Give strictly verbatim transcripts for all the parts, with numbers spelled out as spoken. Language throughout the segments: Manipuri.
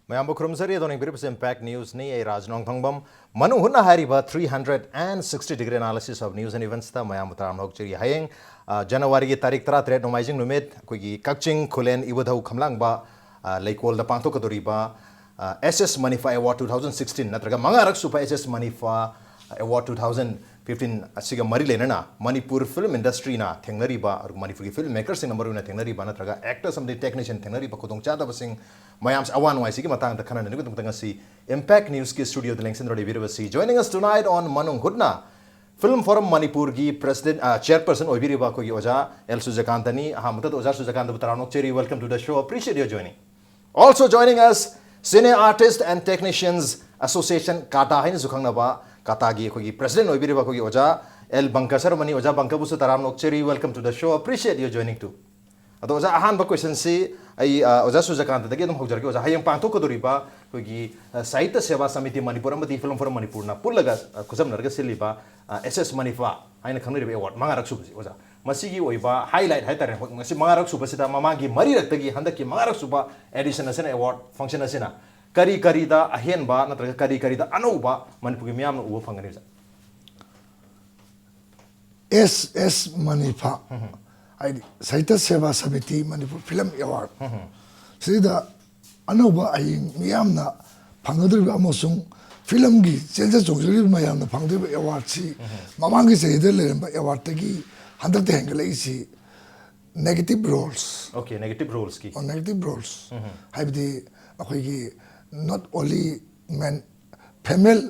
ꯃꯌꯥꯝꯕꯨ ꯈꯨꯔꯨꯝꯖꯔꯤ꯫ ꯑꯗꯣ ꯌꯦꯡꯕꯤꯔꯤꯕꯁꯤ Impact Newsꯅꯤ꯫ ꯑꯩ ꯔꯥꯖ ꯅꯣꯡꯊꯣꯡꯕꯝ꯫ ꯃꯅꯨꯡ ꯍꯨꯠꯅ ꯍꯥꯏꯔꯤꯕ three hundred and sixty degree analysis of news and eventsꯇ ꯃꯌꯥꯝꯕꯨ ꯇꯔꯥꯝꯅ ꯑꯣꯛꯆꯔꯤ꯫ ꯍꯌꯦꯡ, ꯑ, Januaryꯒꯤ ꯇꯥꯔꯤꯛ ꯇꯔꯥꯇꯔꯦꯠ, ꯅꯣꯡꯃꯥꯏꯖꯤꯡ ꯅꯨꯃꯤꯠ, ꯑꯩꯈꯣꯏꯒꯤ ꯀꯛꯆꯤꯡ ꯈꯨꯂꯦꯟ ꯏꯕꯨꯙꯧ ꯈꯝꯂꯥꯡꯕ, ꯑ, ꯂꯩꯀꯣꯜꯗ ꯄꯥꯡꯊꯣꯛꯀꯗꯧꯔꯤꯕ, ꯑ, ꯑꯦꯁ ꯑꯦꯁ ꯃꯅꯤꯐꯥ Award two thousand sixteen, ꯅꯠꯇ꯭ꯔꯒ ꯃꯉꯥꯔꯛ ꯁꯨꯕ ꯑꯦꯁ ꯑꯦꯁ ꯃꯅꯤꯐꯥ Award two thousand fifteen ꯑꯁꯤꯒ ꯃꯔꯤ ꯂꯩꯅꯅ ꯃꯅꯤꯄꯨꯔ film industryꯅ ꯊꯦꯡꯅꯔꯤꯕ, ꯑꯗꯨꯒ ꯃꯅꯤꯄꯨꯔꯒꯤ film makerꯁꯤꯡꯅ ꯃꯔꯨꯑꯣꯏꯅ ꯊꯦꯡꯅꯔꯤꯕ, ꯅꯠꯇ꯭ꯔꯒ actors ꯑꯃꯗꯤ technician ꯊꯦꯡꯅꯔꯤꯕ ꯈꯨꯗꯣꯡꯆꯥꯗꯕꯁꯤꯡ, ꯃꯌꯥꯝꯁꯦ ꯑꯋꯥ ꯅꯨꯡꯉꯥꯏꯁꯤꯒꯤ ꯃꯇꯥꯡꯗ ꯈꯟꯅꯅꯕꯒꯤꯗꯃꯛꯇ ꯉꯁꯤ Impact Newsꯀꯤ studioꯗ ꯂꯦꯡꯁꯤꯟꯗꯨꯅ ꯂꯩꯕꯤꯔꯤꯕꯁꯤ, joining us tonight on ꯃꯅꯨꯡ ꯍꯨꯠꯅ, film forum ꯃꯅꯤꯄꯨꯔꯒꯤ president, ꯑ, chairperson ꯑꯣꯏꯕꯤꯔꯤꯕ ꯑꯩꯈꯣꯏꯒꯤ ꯑꯣꯖꯥ ꯑꯦꯜ ꯁꯨꯖꯀꯥꯟꯇꯅꯤ꯫ ꯑꯍꯥꯟꯕꯗ ꯑꯣꯖꯥ ꯁꯨꯖꯀꯥꯟꯇꯕꯨ ꯇꯔꯥꯝꯅ ꯑꯣꯛꯆꯔꯤ꯫ Welcome to the show. Appreciate your joining. Also joining us, Cine Artist and Technicians Association, ꯀꯥꯇꯥ ꯍꯥꯏꯅꯁꯨ ꯈꯪꯅꯕ, ꯀꯥꯇꯥꯒꯤ ꯑꯩꯈꯣꯏꯒꯤ president ꯑꯣꯏꯕꯤꯔꯤꯕ ꯑꯩꯈꯣꯏꯒꯤ ꯑꯣꯖꯥ ꯑꯦꯜ ꯕꯪꯀ ꯁꯔꯃꯅꯤ꯫ ꯑꯣꯖꯥ ꯕꯪꯀꯕꯨꯁꯨ ꯇꯔꯥꯝꯅ ꯑꯣꯛꯆꯔꯤ꯫ Welcome to the show. Appreciate your joining too. ꯑꯗꯣ ꯑꯣꯖꯥ, ꯑꯍꯥꯟꯕ questionꯁꯤ ꯑꯩ, ꯑ, ꯑꯣꯖꯥ ꯁꯨꯖꯀꯥꯟꯇꯗꯒꯤ ꯑꯗꯨꯝ ꯍꯧꯖꯔꯒꯦ꯫ ꯑꯣꯖꯥ, ꯍꯌꯦꯡ ꯄꯥꯡꯊꯣꯛꯀꯗꯧꯔꯤꯕ ꯑꯩꯈꯣꯏꯒꯤ, ꯑ, ꯁꯥꯍꯤꯇ꯭ꯌ ꯁꯦꯕꯥ ꯁꯃꯤꯇꯤ ꯃꯅꯤꯄꯨꯔ ꯑꯃꯗꯤ Film Forum ꯃꯅꯤꯄꯨꯔꯅ ꯄꯨꯜꯂꯒ, ꯑ, ꯈꯨꯠꯁꯝꯅꯔꯒ ꯁꯤꯜꯂꯤꯕ, ꯑ, ꯑꯦꯁ ꯑꯦꯁ ꯃꯅꯤꯐꯥ ꯍꯥꯏꯅ ꯈꯪꯅꯔꯤꯕ award ꯃꯉꯥꯔꯛ ꯁꯨꯕꯁꯤ, ꯑꯣꯖꯥ, ꯃꯁꯤꯒꯤ ꯑꯣꯏꯕ highlight ꯍꯥꯏꯇꯥꯔꯦ, ꯃꯁꯤ ꯃꯉꯥꯔꯛ ꯁꯨꯕꯁꯤꯗ ꯃꯃꯥꯡꯒꯤ ꯃꯔꯤꯔꯛꯇꯒꯤ ꯍꯟꯗꯛꯀꯤ ꯃꯉꯥꯔꯛ ꯁꯨꯕ edition ꯑꯁꯤꯅ, award function ꯑꯁꯤꯅ ꯀꯔꯤ ꯀꯔꯤꯗ ꯑꯍꯦꯟꯕ ꯅꯠꯇ꯭ꯔꯒ ꯀꯔꯤ ꯀꯔꯤꯗ ꯑꯅꯧꯕ ꯃꯅꯤꯄꯨꯔꯒꯤ ꯃꯤꯌꯥꯝꯅ ꯎꯕ ꯐꯪꯒꯅꯤ, ꯑꯣꯖꯥ? ꯑꯦꯁ ꯑꯦꯁ ꯃꯅꯤꯐꯥ, ꯍꯥꯏꯗꯤ ꯁꯥꯍꯤꯇ꯭ꯌ ꯁꯦꯕꯥ ꯁꯃꯤꯇꯤ ꯃꯅꯤꯄꯨꯔ ꯐꯤꯂꯝ ꯑꯦꯋꯥꯔꯗ, ꯁꯤꯗ ꯑꯅꯧꯕ ꯍꯌꯦꯡ ꯃꯤꯌꯥꯝꯅ ꯐꯪꯒꯗꯧꯔꯤꯕ ꯑꯃꯁꯨꯡ ꯐꯤꯂꯝꯒꯤ ꯆꯦꯟꯖ ꯆꯣꯡꯖꯔꯤꯕ ꯃꯌꯥꯝꯅ ꯐꯪꯒꯗꯧꯔꯤꯕ ꯑꯦꯋꯥꯔꯗꯁꯤ ꯃꯃꯥꯡꯒꯤ ꯆꯍꯤꯗ ꯂꯩꯔꯝꯕ ꯑꯦꯋꯥꯔꯗꯇꯒꯤ ꯍꯟꯗꯛꯇ ꯍꯦꯟꯒꯠꯂꯛꯏꯁꯤ negative roles꯫ Okay, negative rolesꯀꯤ꯫ Negative roles ꯍꯥꯏꯕꯗꯤ ꯑꯩꯈꯣꯏꯒꯤ not only men, female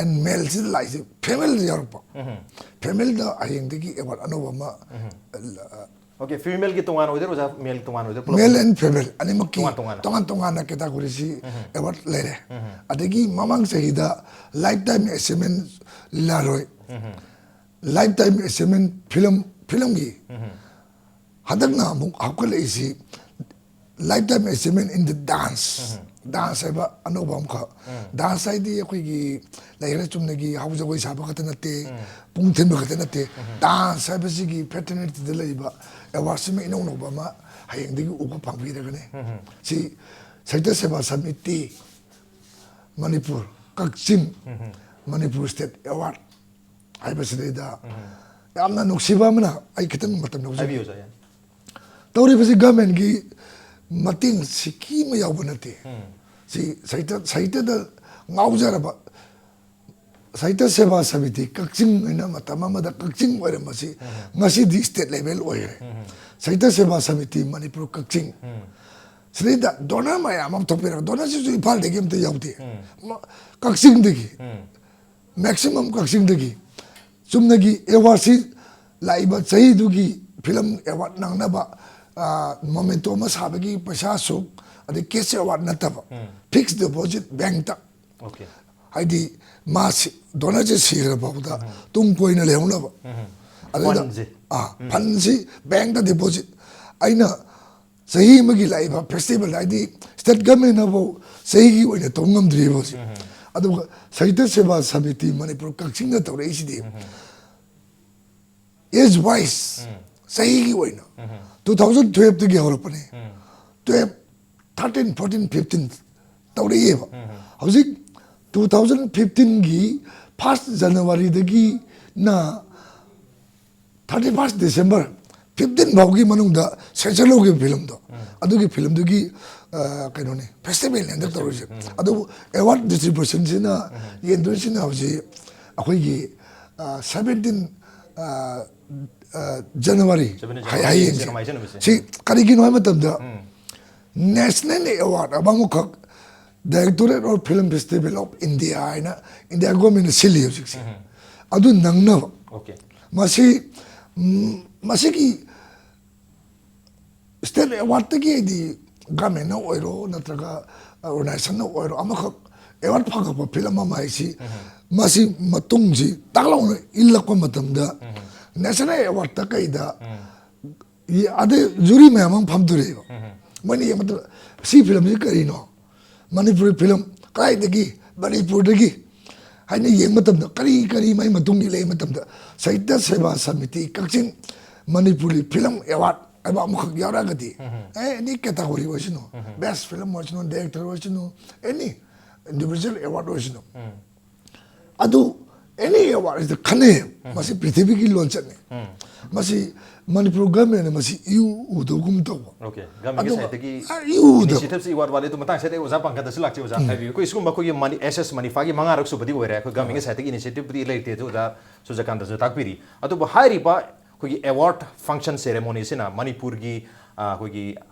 and maleꯁꯤꯗ ꯂꯥꯛꯏꯁꯦ, femaleꯗ ꯌꯥꯎꯔꯛꯄ꯫ Femaleꯗ ꯍꯌꯦꯡꯗꯒꯤ ꯑꯦꯋꯥꯔꯗ ꯑꯅꯧꯕ ꯑꯃ, Okay, femaleꯒꯤ ꯇꯣꯉꯥꯟ ꯑꯣꯏꯗꯣꯏꯔꯣ, ꯑꯣꯖꯥ? Male ꯇꯣꯉꯥꯟ ꯑꯣꯏꯗꯣꯏꯔꯣ? ꯄꯨꯂꯞ? Male and female ꯑꯅꯤꯃꯛꯀꯤ ꯇꯣꯉꯥꯟ ꯇꯣꯉꯥꯟꯅ꯫ ꯇꯣꯉꯥꯟ ꯇꯣꯉꯥꯟꯅ categoriesꯁꯤ ꯑꯦꯋꯥꯔꯗ ꯂꯩꯔꯦ꯫ ꯑꯗꯒꯤ ꯃꯃꯥꯡ ꯆꯍꯤꯗ lifetime achievement ꯂꯤꯂꯥꯔꯣꯏ, lifetime achievement film, filmꯒꯤ ꯍꯟꯗꯛꯅ ꯑꯃꯨꯛ ꯍꯥꯞꯀꯠꯂꯛꯏꯁꯤ lifetime achievement in the dance꯫ Dance ꯍꯥꯏꯕ ꯑꯅꯧꯕ ꯑꯃꯈꯛ꯫ Dance ꯍꯥꯏꯗꯤ ꯑꯩꯈꯣꯏꯒꯤ ꯂꯩꯈ꯭ꯔꯦ, ꯆꯨꯝꯅꯒꯤ ꯍꯥꯎ ꯖꯒꯣꯏ ꯁꯥꯕ ꯈꯛꯇ ꯅꯠꯇꯦ, ꯄꯨꯡ ꯊꯤꯟꯕ ꯈꯛꯇ ꯅꯠꯇꯦ꯫ Dance ꯍꯥꯏꯕꯁꯤꯒꯤ fraternityꯗ ꯂꯩꯕ awardꯁꯤꯃ ꯏꯅꯧ ꯅꯧꯕ ꯑꯃ ꯍꯌꯦꯡꯗꯒꯤ ꯎꯕ ꯐꯪꯕꯤꯔꯒꯅꯤ꯫ ꯁꯤ ꯁꯥꯍꯤꯇ꯭ꯌ ꯁꯦꯕꯥ ꯁꯃꯤꯇꯤ ꯃꯅꯤꯄꯨꯔ ꯀꯛꯆꯤꯡ ꯃꯅꯤꯄꯨꯔ ꯁ꯭ꯇꯦꯠ ꯑꯦꯋꯥꯔꯗ ꯍꯥꯏꯕꯁꯤꯗꯩꯗ ꯌꯥꯝꯅ ꯅꯨꯡꯁꯤꯕ ꯑꯃꯅ, ꯑꯩ ꯈꯤꯇꯪ ꯃꯇꯝ ꯂꯧꯖꯒꯦ꯫ ꯍꯥꯏꯕꯤꯌꯨ, ꯁꯥꯔ, ꯌꯥꯅꯤ꯫ ꯇꯧꯔꯤꯕꯁꯤ ꯒꯚꯔꯟꯃꯦꯟꯒꯤ ꯃꯇꯦꯡ ꯁꯤꯀꯤ ꯑꯃ ꯌꯥꯎꯕ ꯅꯠꯇꯦ꯫ ꯁꯤ ꯁꯥꯍꯤꯇ꯭ꯌ, ꯁꯥꯍꯤꯇ꯭ꯌꯗ ꯉꯥꯎꯖꯔꯕ, ꯁꯥꯍꯤꯇ꯭ꯌ ꯁꯦꯕꯥ ꯁꯃꯤꯇꯤ ꯀꯛꯆꯤꯡ ꯍꯥꯏꯅ ꯃꯇꯝ ꯑꯃꯗ ꯀꯛꯆꯤꯡ ꯑꯣꯏꯔꯝꯕꯁꯤ ꯉꯁꯤꯗꯤ ꯁ꯭ꯇꯦꯠ ꯂꯦꯚꯦꯜ ꯑꯣꯏꯈ꯭ꯔꯦ꯫ ꯁꯥꯍꯤꯇ꯭ꯌ ꯁꯦꯕꯥ ꯁꯃꯤꯇꯤ ꯃꯅꯤꯄꯨꯔ ꯀꯛꯆꯤꯡ꯫ ꯁꯤꯗꯩꯗ ꯗꯣꯅꯔ ꯃꯌꯥꯝ ꯑꯃ ꯊꯣꯛꯄꯤꯔꯒ, ꯗꯣꯅꯔꯁꯤꯁꯨ ꯏꯝꯐꯥꯜꯗꯒꯤ ꯑꯝꯇ ꯌꯥꯎꯗꯦ꯫ ꯃ-, ꯀꯛꯆꯤꯡꯗꯒꯤ, ꯃꯦꯛꯁꯤꯃꯝ ꯀꯛꯆꯤꯡꯗꯒꯤ꯫ ꯆꯨꯝꯅꯒꯤ ꯑꯦꯋꯥꯔꯗꯁꯤ ꯂꯥꯛꯏꯕ ꯆꯍꯤꯗꯨꯒꯤ ꯐꯤꯂꯝ ꯑꯦꯋꯥꯔꯗ ꯅꯪꯅꯕ, ꯑ, ꯃꯣꯃꯦꯟꯇꯣ ꯑꯃ ꯁꯥꯕꯒꯤ ꯄꯩꯁꯥ ꯑꯁꯨꯛ, ꯑꯗꯩ ꯀꯦꯁ ꯑꯦꯋꯥꯔꯗ ꯅꯠꯇꯕ, ꯐꯤꯛꯁ ꯗꯤꯄꯣꯖꯤꯠ ꯕꯦꯡꯛꯇ꯫ ꯑꯣꯀꯦ꯫ ꯍꯥꯏꯗꯤ ꯃꯥꯁꯤ, ꯗꯣꯅꯔꯁꯦ ꯁꯤꯈ꯭ꯔ ꯐꯥꯎꯕꯗ ꯇꯨꯡ ꯀꯣꯏꯅ ꯂꯩꯍꯧꯅꯕ꯫ ꯑꯗꯨꯗ, ꯐꯟꯁꯦ꯫ ꯑꯥ, ꯐꯟꯁꯤ ꯕꯦꯡꯛꯇ ꯗꯤꯄꯣꯖꯤꯠ꯫ ꯑꯩꯅ ꯆꯍꯤ ꯑꯃꯒꯤ ꯂꯥꯛꯏꯕ ꯐꯦꯁꯇꯤꯚꯦꯜ, ꯍꯥꯏꯗꯤ ꯁ꯭ꯇꯦꯠ ꯒꯚꯔꯟꯃꯦꯟꯅꯐꯥꯎ ꯆꯍꯤꯒꯤ ꯑꯣꯏꯅ ꯇꯧ ꯉꯝꯗ꯭ꯔꯤꯕ ꯍꯧꯖꯤꯛ꯫ ꯑꯗꯨꯒ ꯁꯥꯍꯤꯇ꯭ꯌ ꯁꯦꯕꯥ ꯁꯃꯤꯇꯤ ꯃꯅꯤꯄꯨꯔ ꯀꯛꯆꯤꯡꯅ ꯇꯧꯔꯛꯏꯁꯤꯗꯤ ꯑꯦꯖ ꯋꯥꯏꯁ, ꯆꯍꯤꯒꯤ ꯑꯣꯏꯅ ꯇꯨ ꯊꯥꯎꯖꯟ ꯇꯨꯌꯦꯜꯞꯇꯒꯤ ꯍꯧꯔꯛꯄꯅꯦ꯫ ꯇꯨꯌꯦꯜꯞ, ꯊꯥꯔꯇꯤꯟ, ꯐꯣꯔꯇꯤꯟ, ꯐꯤꯐꯇꯤꯟ ꯇꯧꯔꯛꯏꯑꯕ꯫ ꯍꯧꯖꯤꯛ ꯇꯨ ꯊꯥꯎꯖꯟ ꯐꯤꯐꯇꯤꯟꯒꯤ ꯐꯥꯔꯁ ꯖꯅꯋꯥꯔꯤꯗꯒꯤꯅ ꯊꯥꯔꯇꯤ ꯐꯥꯔꯁ ꯗꯤꯁꯦꯝꯕꯔ ꯐꯤꯐꯇꯤꯟ ꯐꯥꯎꯒꯤ ꯃꯅꯨꯡꯗ ꯁꯦꯟꯁꯔ ꯂꯧꯈꯤꯕ ꯐꯤꯂꯝꯗꯣ, ꯑꯗꯨꯒꯤ ꯐꯤꯂꯝꯗꯨꯒꯤ, ꯑ, ꯀꯩꯅꯣꯅꯤ, ꯐꯦꯁꯇꯤꯚꯦꯜꯅꯤ ꯍꯟꯗꯛ ꯇꯧꯔꯤꯁꯦ꯫ ꯑꯗꯨꯕꯨ ꯑꯦꯋꯥꯔꯗ ꯗꯤꯁꯇ꯭ꯔꯤꯕ꯭ꯌꯨꯁꯟꯁꯤꯅ ꯌꯦꯟꯗꯣꯏꯁꯤꯅ ꯍꯧꯖꯤꯛ ꯑꯩꯈꯣꯏꯒꯤ, ꯑ, ꯁꯚꯦꯟꯇꯤꯟ, ꯑ, ꯑ, ꯖꯅꯋꯥꯔꯤ, ꯁꯚꯦꯟꯇꯤꯟ ꯍꯌꯦꯡ, ꯖꯅꯋꯥꯔꯤ, ꯍꯌꯦꯡꯁꯦ꯫ ꯀꯃꯥꯏꯅ ꯆꯠꯅꯕꯁꯦ? ꯁꯤ ꯀꯔꯤꯒꯤꯅꯣ ꯍꯥꯏꯕ ꯃꯇꯝꯗ, ꯅꯦꯁꯅꯦꯜ ꯑꯦꯋꯥꯔꯗ ꯑꯃꯈꯛ Directorate of Film Festival of India ꯍꯥꯏꯅ ꯏꯟꯗꯤꯌꯥ ꯒꯣꯔꯃꯦꯟꯅ ꯁꯤꯜꯂꯤ ꯍꯧꯖꯤꯛꯁꯦ꯫ ꯑꯗꯨ ꯅꯪꯅꯕ ꯑꯣꯀꯦ꯫ ꯃꯁꯤ, ꯎꯝ, ꯃꯁꯤꯒꯤ ꯁ꯭ꯇꯦꯠ ꯑꯦꯋꯥꯔꯗꯇꯒꯤ, ꯍꯥꯏꯗꯤ ꯒꯚꯔꯟꯃꯦꯟꯅ ꯑꯣꯏꯔꯣ ꯅꯠꯇ꯭ꯔꯒ ꯑꯣꯔꯒꯅꯥꯏꯖꯦꯁꯟꯅ ꯑꯣꯏꯔꯣ, ꯑꯃꯈꯛ ꯑꯦꯋꯥꯔꯗ ꯐꯪꯉꯛꯄ ꯐꯤꯂꯝ ꯑꯃ ꯍꯥꯏꯁꯤ, ꯃꯁꯤ ꯃꯇꯨꯡꯁꯤ ꯇꯥꯛ ꯂꯥꯎꯅ ꯏꯜꯂꯛꯄ ꯃꯇꯝꯗ ꯅꯦꯁꯅꯦꯜ ꯑꯦꯋꯥꯔꯗꯇ ꯀꯩꯗ ꯌꯦ-, ꯑꯗꯩ ꯖꯨꯔꯤ ꯃꯌꯥꯝ ꯑꯃ ꯐꯝꯗꯣꯔꯛꯑꯦꯕ꯫ ꯃꯣꯏꯅ ꯌꯦꯡꯕ ꯃꯇꯝꯗ, "ꯁꯤ ꯐꯤꯂꯝꯁꯤ ꯀꯔꯤꯅꯣ? ꯃꯅꯤꯄꯨꯔꯤ ꯐꯤꯂꯝ ꯀꯗꯥꯏꯗꯒꯤ? ꯃꯅꯤꯄꯨꯔꯗꯒꯤ?" ꯍꯥꯏꯅ ꯌꯦꯡꯕ ꯃꯇꯝꯗ, ꯀꯔꯤ ꯀꯔꯤ ꯃꯥꯏ ꯃꯇꯨꯡ ꯏꯜꯂꯛꯏ ꯃꯇꯝꯗ, ꯁꯥꯍꯤꯇ꯭ꯌ ꯁꯦꯕꯥ ꯁꯃꯤꯇꯤ ꯀꯛꯆꯤꯡ ꯃꯅꯤꯄꯨꯔꯤ ꯐꯤꯂꯝ ꯑꯦꯋꯥꯔꯗ ꯑꯦꯋꯥꯔꯗ ꯑꯃꯈꯛ ꯌꯥꯎꯔꯛꯑꯒꯗꯤ, ꯑꯦ, ꯑꯦꯅꯤ ꯀꯦꯇꯥꯒꯣꯔꯤ ꯑꯣꯏꯁꯅꯨ, ꯕꯦꯁ ꯐꯤꯂꯝ ꯑꯣꯏꯁꯅꯨ, ꯗꯥꯏꯔꯦꯛꯇꯔ ꯑꯣꯏꯁꯅꯨ, ꯑꯦꯅꯤ ꯏꯟꯗꯤꯚꯤꯖꯨꯋꯦꯜ ꯑꯦꯋꯥꯔꯗ ꯑꯣꯏꯁꯅꯨ, ꯑꯗꯨ any award is the ꯈꯟꯅꯩ꯫ ꯃꯁꯤ ꯄ꯭ꯔꯤꯊꯤꯕꯤꯒꯤ ꯂꯣꯟꯆꯠꯅꯤ꯫ ꯃꯁꯤ ꯃꯅꯤꯄꯨꯔ ꯒꯚꯔꯟꯃꯦꯟꯅ ꯃꯁꯤ ꯏꯎ ꯎꯗꯕꯒꯨꯝ ꯇꯧꯕ꯫ ꯑꯣꯀꯦ, ꯒꯚꯔꯟꯃꯦꯟꯒꯤ ꯑꯗꯨꯒ ꯁꯥꯏꯠꯇꯒꯤ ꯑ, ꯏꯎ ꯎꯗꯕ꯫ ꯏꯅꯤꯁꯤꯌꯦꯇꯤꯚꯁꯤ ꯏꯋꯥꯠ ꯋꯥꯠꯂꯤ꯫ ꯑꯗꯨ ꯃꯇꯥꯡꯁꯤꯗ ꯑꯩ ꯑꯣꯖꯥ ꯄꯥꯡꯈꯠꯇꯁꯨ ꯂꯥꯛꯆꯩ꯫ ꯑꯣꯖꯥ ꯍꯥꯏꯕꯤꯌꯨ꯫ ꯑꯩꯈꯣꯏ ꯁꯤꯒꯨꯝꯕ ꯑꯩꯈꯣꯏꯒꯤ ꯃꯅꯤ ꯑꯦꯁ ꯑꯦꯁ ꯃꯅꯤꯐꯥꯒꯤ ꯃꯉꯥꯔꯛ ꯁꯨꯕꯗꯤ ꯑꯣꯏꯔꯦ꯫ ꯑꯩꯈꯣꯏ ꯒꯚꯔꯟꯃꯦꯟꯒꯤ ꯁꯥꯏꯠꯇꯒꯤ ꯏꯅꯤꯁꯤꯌꯦꯇꯤꯚꯕꯨꯗꯤ ꯂꯩꯇꯦ, ꯑꯗꯨ ꯑꯣꯖꯥ ꯁꯨꯔꯖꯀꯥꯟꯇꯁꯨ ꯇꯥꯛꯄꯤꯔꯤ꯫ ꯑꯗꯨꯕꯨ ꯍꯥꯏꯔꯤꯕ ꯑꯩꯈꯣꯏꯒꯤ ꯑꯦꯋꯥꯔꯗ ꯐꯪꯁꯟ ꯁꯦꯔꯦꯃꯣꯅꯤꯁꯤꯅ ꯃꯅꯤꯄꯨꯔꯒꯤ, ꯑ, ꯑꯩꯈꯣꯏꯒꯤ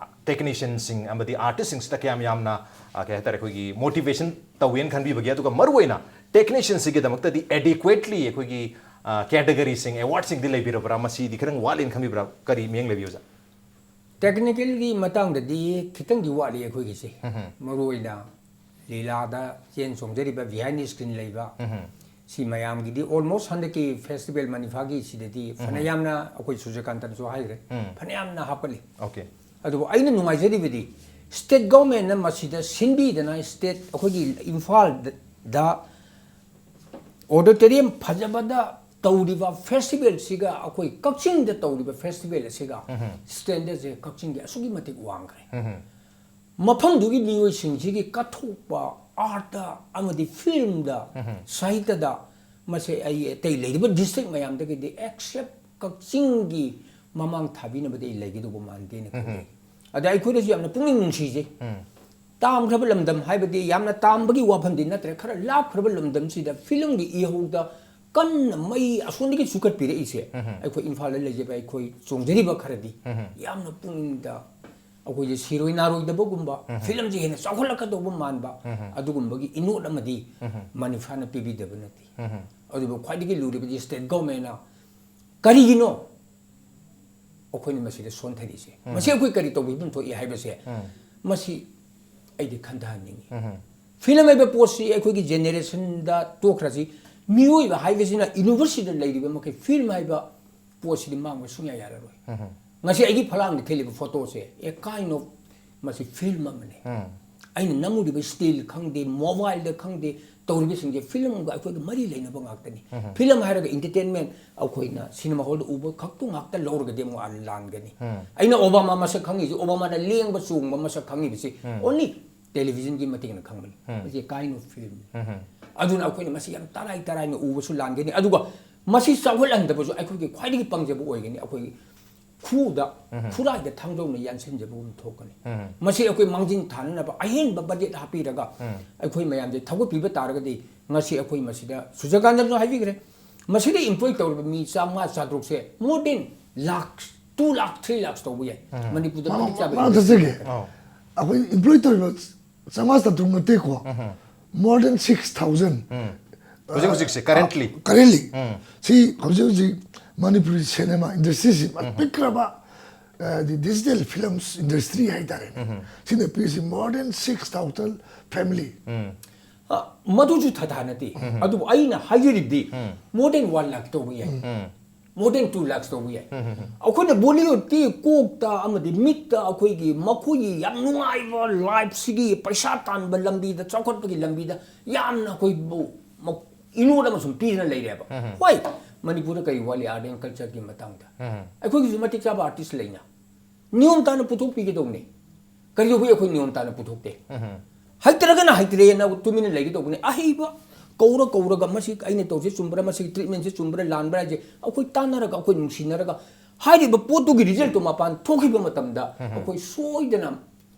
ꯇꯦꯛꯅꯤꯁꯤꯌꯟꯁꯤꯡ ꯑꯃꯗꯤ ꯑꯥꯔꯇꯤꯁꯁꯤꯡꯁꯤꯗ ꯀꯌꯥꯝ ꯌꯥꯝꯅ, ꯑ, ꯀꯩ ꯍꯥꯏꯇꯥꯔꯦ, ꯑꯩꯈꯣꯏꯒꯤ ꯃꯣꯇꯤꯚꯦꯁꯟ ꯇꯧꯋꯦꯅ ꯈꯟꯕꯤꯕꯒꯦ? ꯑꯗꯨꯒ ꯃꯔꯨꯑꯣꯏꯅ ꯇꯦꯛꯅꯤꯁꯤꯌꯟꯁꯤꯒꯤꯗꯃꯛꯇꯗꯤ ꯑꯦꯗꯤꯀ꯭ꯋꯦꯠꯂꯤ ꯑꯩꯈꯣꯏꯒꯤ, ꯑ, ꯀꯦꯇꯒꯔꯤꯁꯤꯡ, ꯑꯦꯋꯥꯔꯗꯁꯤꯡꯗꯤ ꯂꯩꯕꯤꯔꯕ꯭ꯔꯥ? ꯃꯁꯤꯗꯤ ꯈꯤꯇꯪ ꯋꯥꯠꯂꯦꯅ ꯈꯟꯕꯤꯕ꯭ꯔꯥ? ꯀꯔꯤ ꯃꯤꯠꯌꯦꯡ ꯂꯩꯕꯤ, ꯑꯣꯖꯥ? ꯇꯦꯛꯅꯤꯀꯦꯜꯒꯤ ꯃꯇꯥꯡꯗꯗꯤ ꯈꯤꯇꯪꯗꯤ ꯋꯥꯠꯂꯤ ꯑꯩꯈꯣꯏꯒꯤꯁꯦ꯫ ꯃꯔꯨꯑꯣꯏꯅ ꯂꯤꯂꯥꯗ ꯆꯦꯟ ꯆꯣꯡꯖꯔꯤꯕ ꯕꯤꯍꯥꯏꯟ ꯁ꯭ꯀ꯭ꯔꯤꯟ ꯂꯩꯕ, ꯁꯤ ꯃꯌꯥꯝꯒꯤꯗꯤ ꯑꯣꯜꯃꯣꯁ ꯍꯟꯗꯛꯀꯤ ꯐꯦꯁꯇꯤꯚꯦꯜ ꯃꯅꯤꯐꯥꯒꯤ ꯁꯤꯗꯗꯤ ꯐꯅꯌꯥꯝꯅ, ꯑꯩꯈꯣꯏ ꯁꯨꯔꯖꯀꯥꯟꯇꯅꯁꯨ ꯍꯥꯏꯈ꯭ꯔꯦ, ꯐꯅꯌꯥꯝꯅ ꯍꯥꯞꯀꯠꯂꯤ꯫ ꯑꯣꯀꯦ꯫ ꯑꯗꯨꯕꯨ ꯑꯩꯅ ꯅꯨꯡꯉꯥꯏꯖꯔꯤꯕꯗꯤ ꯁ꯭ꯇꯦꯠ ꯒꯣꯚꯔꯟꯃꯦꯟꯠꯅ ꯃꯁꯤꯗ ꯁꯤꯟꯕꯤꯗꯅ ꯁ꯭ꯇꯦꯠ ꯑꯩꯈꯣꯏꯒꯤ ꯏꯝꯐꯥꯜꯗ ꯑꯣꯗꯤꯇꯣꯔꯤꯌꯝ ꯐꯖꯕꯗ ꯇꯧꯔꯤꯕ ꯐꯦꯁꯇꯤꯚꯦꯜꯁꯤꯒ ꯑꯩꯈꯣꯏ ꯀꯛꯆꯤꯡꯗ ꯇꯧꯔꯤꯕ ꯐꯦꯁꯇꯤꯚꯦꯜ ꯑꯁꯤꯒ ꯁ꯭ꯇꯦꯟꯗꯔꯁꯦ ꯀꯛꯆꯤꯡꯒꯤ ꯑꯁꯨꯛꯀꯤ ꯃꯇꯤꯛ ꯋꯥꯡꯈ꯭ꯔꯦ꯫ ꯃꯐꯝꯗꯨꯒꯤ ꯃꯤꯑꯣꯏꯁꯤꯡꯁꯤꯒꯤ ꯀꯠꯊꯣꯛꯄ ꯑꯥꯔꯠꯇ ꯑꯃꯗꯤ ꯐꯤꯜꯝꯗ, ꯁꯥꯍꯤꯇ꯭ꯌꯗ, ꯃꯁꯦ ꯑꯩ ꯑꯇꯩ ꯂꯩꯔꯤꯕ ꯗꯤꯁꯇ꯭ꯔꯤꯛ ꯃꯌꯥꯝꯗꯒꯤꯗꯤ ꯑꯦꯛꯁꯦꯞ ꯀꯛꯆꯤꯡꯒꯤ ꯃꯃꯥꯡ ꯊꯥꯕꯤꯅꯕꯗꯤ ꯑꯩ ꯂꯩꯒꯗꯧꯕ ꯃꯥꯟꯗꯦꯅ ꯈꯜꯂꯤ꯫ ꯑꯗ ꯑꯩꯈꯣꯏꯗꯁꯨ ꯌꯥꯝꯅ ꯄꯨꯛꯅꯤꯡ ꯅꯨꯡꯁꯤꯖꯩ꯫ ꯇꯥꯝꯈ꯭ꯔꯕ ꯂꯝꯗꯝ ꯍꯥꯏꯕꯗꯤ ꯌꯥꯝꯅ ꯇꯥꯝꯕꯒꯤ ꯋꯥꯐꯝꯗꯤ ꯅꯠꯇ꯭ꯔꯦ, ꯈꯔ ꯂꯥꯞꯈ꯭ꯔꯕ ꯂꯝꯗꯝꯁꯤꯗ ꯐꯤꯂꯝꯒꯤ ꯏꯍꯧꯗ ꯀꯟꯅ ꯃꯩ ꯑꯁꯣꯝꯗꯒꯤ ꯆꯨꯈꯠꯄꯤꯔꯛꯏꯁꯦ, ꯑꯩꯈꯣꯏ ꯏꯝꯐꯥꯜꯗ ꯂꯩꯖꯕ ꯑꯩꯈꯣꯏ ꯆꯣꯡꯖꯔꯤꯕ ꯈꯔꯗꯤ ꯌꯥꯝꯅ ꯄꯨꯛꯅꯤꯡꯗ ꯑꯩꯈꯣꯏꯁꯦ ꯁꯤꯔꯣꯏ ꯅꯥꯔꯣꯏꯗꯕꯒꯨꯝꯕ, ꯐꯤꯂꯝꯁꯦ ꯍꯦꯟꯅ ꯆꯥꯎꯈꯠꯂꯛꯀꯗꯧꯕ ꯃꯥꯟꯕ, ꯑꯗꯨꯒꯨꯝꯕꯒꯤ ꯏꯅꯣꯠ ꯑꯃꯗꯤ ꯃꯅꯤꯐꯥꯅ ꯄꯤꯕꯤꯗꯕ ꯅꯠꯇꯦ꯫ ꯑꯗꯨꯕꯨ ꯈ꯭ꯋꯥꯏꯗꯒꯤ ꯂꯨꯔꯤꯕꯗꯤ ꯁ꯭ꯇꯦꯠ ꯒꯣꯚꯔꯟꯃꯦꯟꯠꯅ ꯀꯔꯤꯒꯤꯅꯣ ꯑꯩꯈꯣꯏꯅ ꯃꯁꯤꯗ ꯁꯣꯟꯊꯔꯤꯁꯦ? ꯃꯁꯤ ꯑꯩꯈꯣꯏ ꯀꯔꯤ ꯇꯧꯕꯤꯐꯝ ꯊꯣꯛꯏ ꯍꯥꯏꯕꯁꯦ, ꯃꯁꯤ ꯑꯩꯗꯤ ꯈꯟꯊꯍꯟꯅꯤꯡꯉꯤ꯫ ꯐꯤꯂꯝ ꯍꯥꯏꯕ ꯄꯣꯠꯁꯤ ꯑꯩꯈꯣꯏꯒꯤ ꯖꯦꯅꯦꯔꯦꯁꯟꯗ ꯇꯣꯛꯈ꯭ꯔꯁꯤ, ꯃꯤꯑꯣꯏꯕ ꯍꯥꯏꯕꯁꯤꯅ ꯌꯨꯅꯤꯚꯔꯁꯁꯤꯗ ꯂꯩꯔꯤꯕ ꯃꯈꯩ ꯐꯤꯂꯝ ꯍꯥꯏꯕ ꯄꯣꯠꯁꯤꯗꯤ ꯃꯥꯡꯕ ꯁꯨꯡꯌꯥ ꯌꯥꯔꯔꯣꯏ꯫ ꯉꯁꯤ ꯑꯩꯒꯤ ꯐꯂꯥꯡꯗ ꯊꯦꯠꯂꯤꯕ ꯐꯣꯇꯣꯁꯦ, a kind of, ꯃꯁꯤ ꯐꯤꯂꯝ ꯑꯃꯅꯤ꯫ ꯑꯩꯅ ꯅꯝꯃꯨꯔꯤꯕ ꯁ꯭ꯇꯤꯜ ꯈꯪꯗꯦ, ꯃꯣꯕꯥꯏꯜꯗ ꯈꯪꯗꯦ, ꯇꯧꯔꯤꯕꯁꯤꯡꯁꯦ ꯐꯤꯂꯝꯒ ꯑꯩꯈꯣꯏꯒ ꯃꯔꯤ ꯂꯩꯅꯕ ꯉꯥꯛꯇꯅꯤ꯫ ꯐꯤꯂꯝ ꯍꯥꯏꯔꯒ ꯏꯟꯇꯔꯇꯦꯟꯃꯦꯟ ꯑꯩꯈꯣꯏꯅ ꯁꯤꯅꯦꯃꯥ ꯍꯣꯜꯗ ꯎꯕ ꯈꯛꯇꯨ ꯉꯥꯛꯇ ꯂꯧꯔꯒꯗꯤ ꯑꯃꯨꯛ ꯑꯥ ꯂꯥꯟꯒꯅꯤ꯫ ꯑꯩꯅ ꯑꯣꯕꯥꯃꯥ ꯃꯁꯛ ꯈꯪꯉꯤꯁꯤ, ꯑꯣꯕꯥꯃꯥꯅ ꯂꯦꯡꯕ ꯆꯣꯡꯕ ꯃꯁꯛ ꯈꯪꯉꯤꯕꯁꯤ ꯑꯣꯟꯂꯤ ꯇꯦꯂꯤꯚꯤꯖꯟꯒꯤ ꯃꯇꯦꯡꯅ ꯈꯪꯕꯅꯤ꯫ ꯃꯁꯤ ꯀꯥꯏꯅꯣ ꯐꯤꯂꯝꯅꯤ꯫ ꯑꯗꯨꯅ ꯑꯩꯈꯣꯏꯅ ꯃꯁꯤ ꯌꯥꯝ ꯇꯔꯥꯏ ꯇꯔꯥꯏꯅ ꯎꯕꯁꯨ ꯂꯥꯟꯒꯅꯤ꯫ ꯑꯗꯨꯒ ꯃꯁꯤ ꯆꯥꯎꯈꯠꯍꯟꯗꯕꯁꯨ ꯑꯩꯈꯣꯏꯒꯤ ꯈ꯭ꯋꯥꯏꯗꯒꯤ ꯄꯪꯖꯕ ꯑꯣꯏꯒꯅꯤ꯫ ꯑꯩꯈꯣꯏꯒꯤ ꯈꯨꯗ ꯈꯨꯔꯥꯏꯗ ꯊꯥꯡꯖꯧꯅ ꯌꯥꯟꯁꯤꯟꯖꯕꯒꯨꯝ ꯊꯣꯛꯀꯅꯤ꯫ ꯃꯁꯤ ꯑꯩꯈꯣꯏ ꯃꯥꯡꯖꯤꯟ ꯊꯥꯅꯅꯕ ꯑꯍꯦꯟꯕ ꯕꯖꯦꯠ ꯍꯥꯞꯄꯤꯔꯒ ꯑꯩꯈꯣꯏ ꯃꯌꯥꯝꯁꯦ ꯊꯧꯒꯠꯄꯤꯕ ꯇꯥꯔꯒꯗꯤ ꯉꯁꯤ ꯑꯩꯈꯣꯏ ꯃꯁꯤꯗ ꯁꯨꯖꯥꯀꯥꯟꯇꯅꯁꯨ ꯍꯥꯏꯕꯤꯈ꯭ꯔꯦ, ꯃꯁꯤꯗ ꯏꯝꯄ꯭ꯂꯣꯏ ꯇꯧꯔꯤꯕ ꯃꯤ ꯆꯥꯝꯃꯉꯥ ꯆꯥꯇ꯭ꯔꯨꯛꯁꯦ more than lakh, two lakh, three lakhs ꯇꯧꯕ ꯌꯥꯏ꯫ ꯃꯅꯤꯄꯨꯔꯗ ꯃꯇꯤꯛ ꯆꯥꯕ ꯃꯥ industry ꯆꯠꯆꯒꯦ꯫ ꯂꯩꯇꯦ꯫ ꯑꯧ꯫ ꯑꯩꯈꯣꯏ ꯏꯝꯄ꯭ꯂꯣꯏ ꯇꯧꯔꯤꯕ ꯆꯥꯝꯃꯉꯥ ꯆꯥꯇ꯭ꯔꯨꯛ ꯅꯠꯇꯦꯀꯣ, more than six thousand꯫ ꯍꯧꯖꯤꯛ ꯍꯧꯖꯤꯛꯁꯦ currently꯫ Currently꯫ ꯁꯤ ꯍꯧꯖꯤꯛ ꯍꯧꯖꯤꯛ ꯃꯅꯤꯄꯨꯔꯤ ꯁꯤꯅꯦꯃꯥ ꯏꯟꯗꯁꯇ꯭ꯔꯤꯁꯤ ꯄꯤꯛꯈ꯭ꯔꯕ, ꯑ, ꯗꯤ digital films industry ꯍꯥꯏꯇꯥꯔꯦꯅꯦ꯫ ꯁꯤꯅ ꯄꯤꯔꯤꯁꯤ more than six thousand family꯫ ꯑ, ꯃꯗꯨꯁꯨ ꯊꯥꯊꯥ ꯅꯠꯇꯦ꯫ ꯑꯗꯨꯕꯨ ꯑꯩꯅ ꯍꯥꯏꯖꯔꯤꯕꯗꯤ more than one lakh ꯇꯧꯕ ꯌꯥꯏ꯫ More than two lakhs ꯇꯧꯕ ꯌꯥꯏ꯫ ꯑꯩꯈꯣꯏꯅ ꯕꯣꯂꯤꯋꯨꯗꯇꯤ ꯀꯣꯛꯇ ꯑꯃꯗꯤ ꯃꯤꯠꯇ ꯑꯩꯈꯣꯏꯒꯤ ꯃꯈꯣꯏꯒꯤ ꯌꯥꯝ ꯅꯨꯡꯉꯥꯏꯕ ꯂꯥꯏꯐꯁꯤꯒꯤ ꯄꯩꯁꯥ ꯇꯥꯟꯕ ꯂꯝꯕꯤꯗ, ꯆꯥꯎꯈꯠꯄꯒꯤ ꯂꯝꯕꯤꯗ ꯌꯥꯝꯅ ꯑꯩꯈꯣꯏꯕꯨ ꯃ-, ꯏꯅꯣꯠ ꯑꯃ ꯁꯨꯝ ꯄꯤꯗꯨꯅ ꯂꯩꯔꯦꯕ꯫ ꯍꯣꯏ, ꯃꯅꯤꯄꯨꯔꯗ ꯀꯔꯤ ꯋꯥꯠꯂꯤ art and cultureꯒꯤ ꯃꯇꯥꯡꯗ? ꯑꯩꯈꯣꯏꯒꯤꯁꯨ ꯃꯇꯤꯛ ꯆꯥꯕ artist ꯂꯩꯅ꯫ ꯅꯤꯌꯣꯝ ꯇꯥꯅ ꯄꯨꯊꯣꯛꯄꯤꯒꯗꯧꯅꯤ꯫ ꯀꯔꯤꯗꯧꯕꯒꯤ ꯑꯩꯈꯣꯏ ꯅꯤꯌꯣꯝ ꯇꯥꯅ ꯄꯨꯊꯣꯛꯇꯦ? ꯍꯩꯇ꯭ꯔꯒꯅ ꯍꯩꯇ꯭ꯔꯦꯅ ꯇꯨꯃꯤꯟꯅ ꯂꯩꯒꯗꯧꯕꯅꯤ꯫ ꯑꯍꯩꯕ ꯀꯧꯔ ꯀꯧꯔꯒ ꯃꯁꯤ ꯑꯩꯅ ꯇꯧꯔꯤꯁꯦ ꯆꯨꯝꯕ꯭ꯔꯥ, ꯃꯁꯤꯒꯤ treatmentꯁꯦ ꯆꯨꯝꯕ꯭ꯔꯥ ꯂꯥꯟꯕ꯭ꯔꯥ ꯍꯥꯏꯁꯦ ꯑꯩꯈꯣꯏ ꯇꯥꯟꯅꯔꯒ, ꯑꯩꯈꯣꯏ ꯅꯨꯡꯁꯤꯅꯔꯒ ꯍꯥꯏꯔꯤꯕ ꯄꯣꯠꯇꯨꯒꯤ resultꯇꯨ ꯃꯄꯥꯟ ꯊꯣꯛꯈꯤꯕ ꯃꯇꯝꯗ ꯑꯩꯈꯣꯏ ꯁꯣꯏꯗꯅ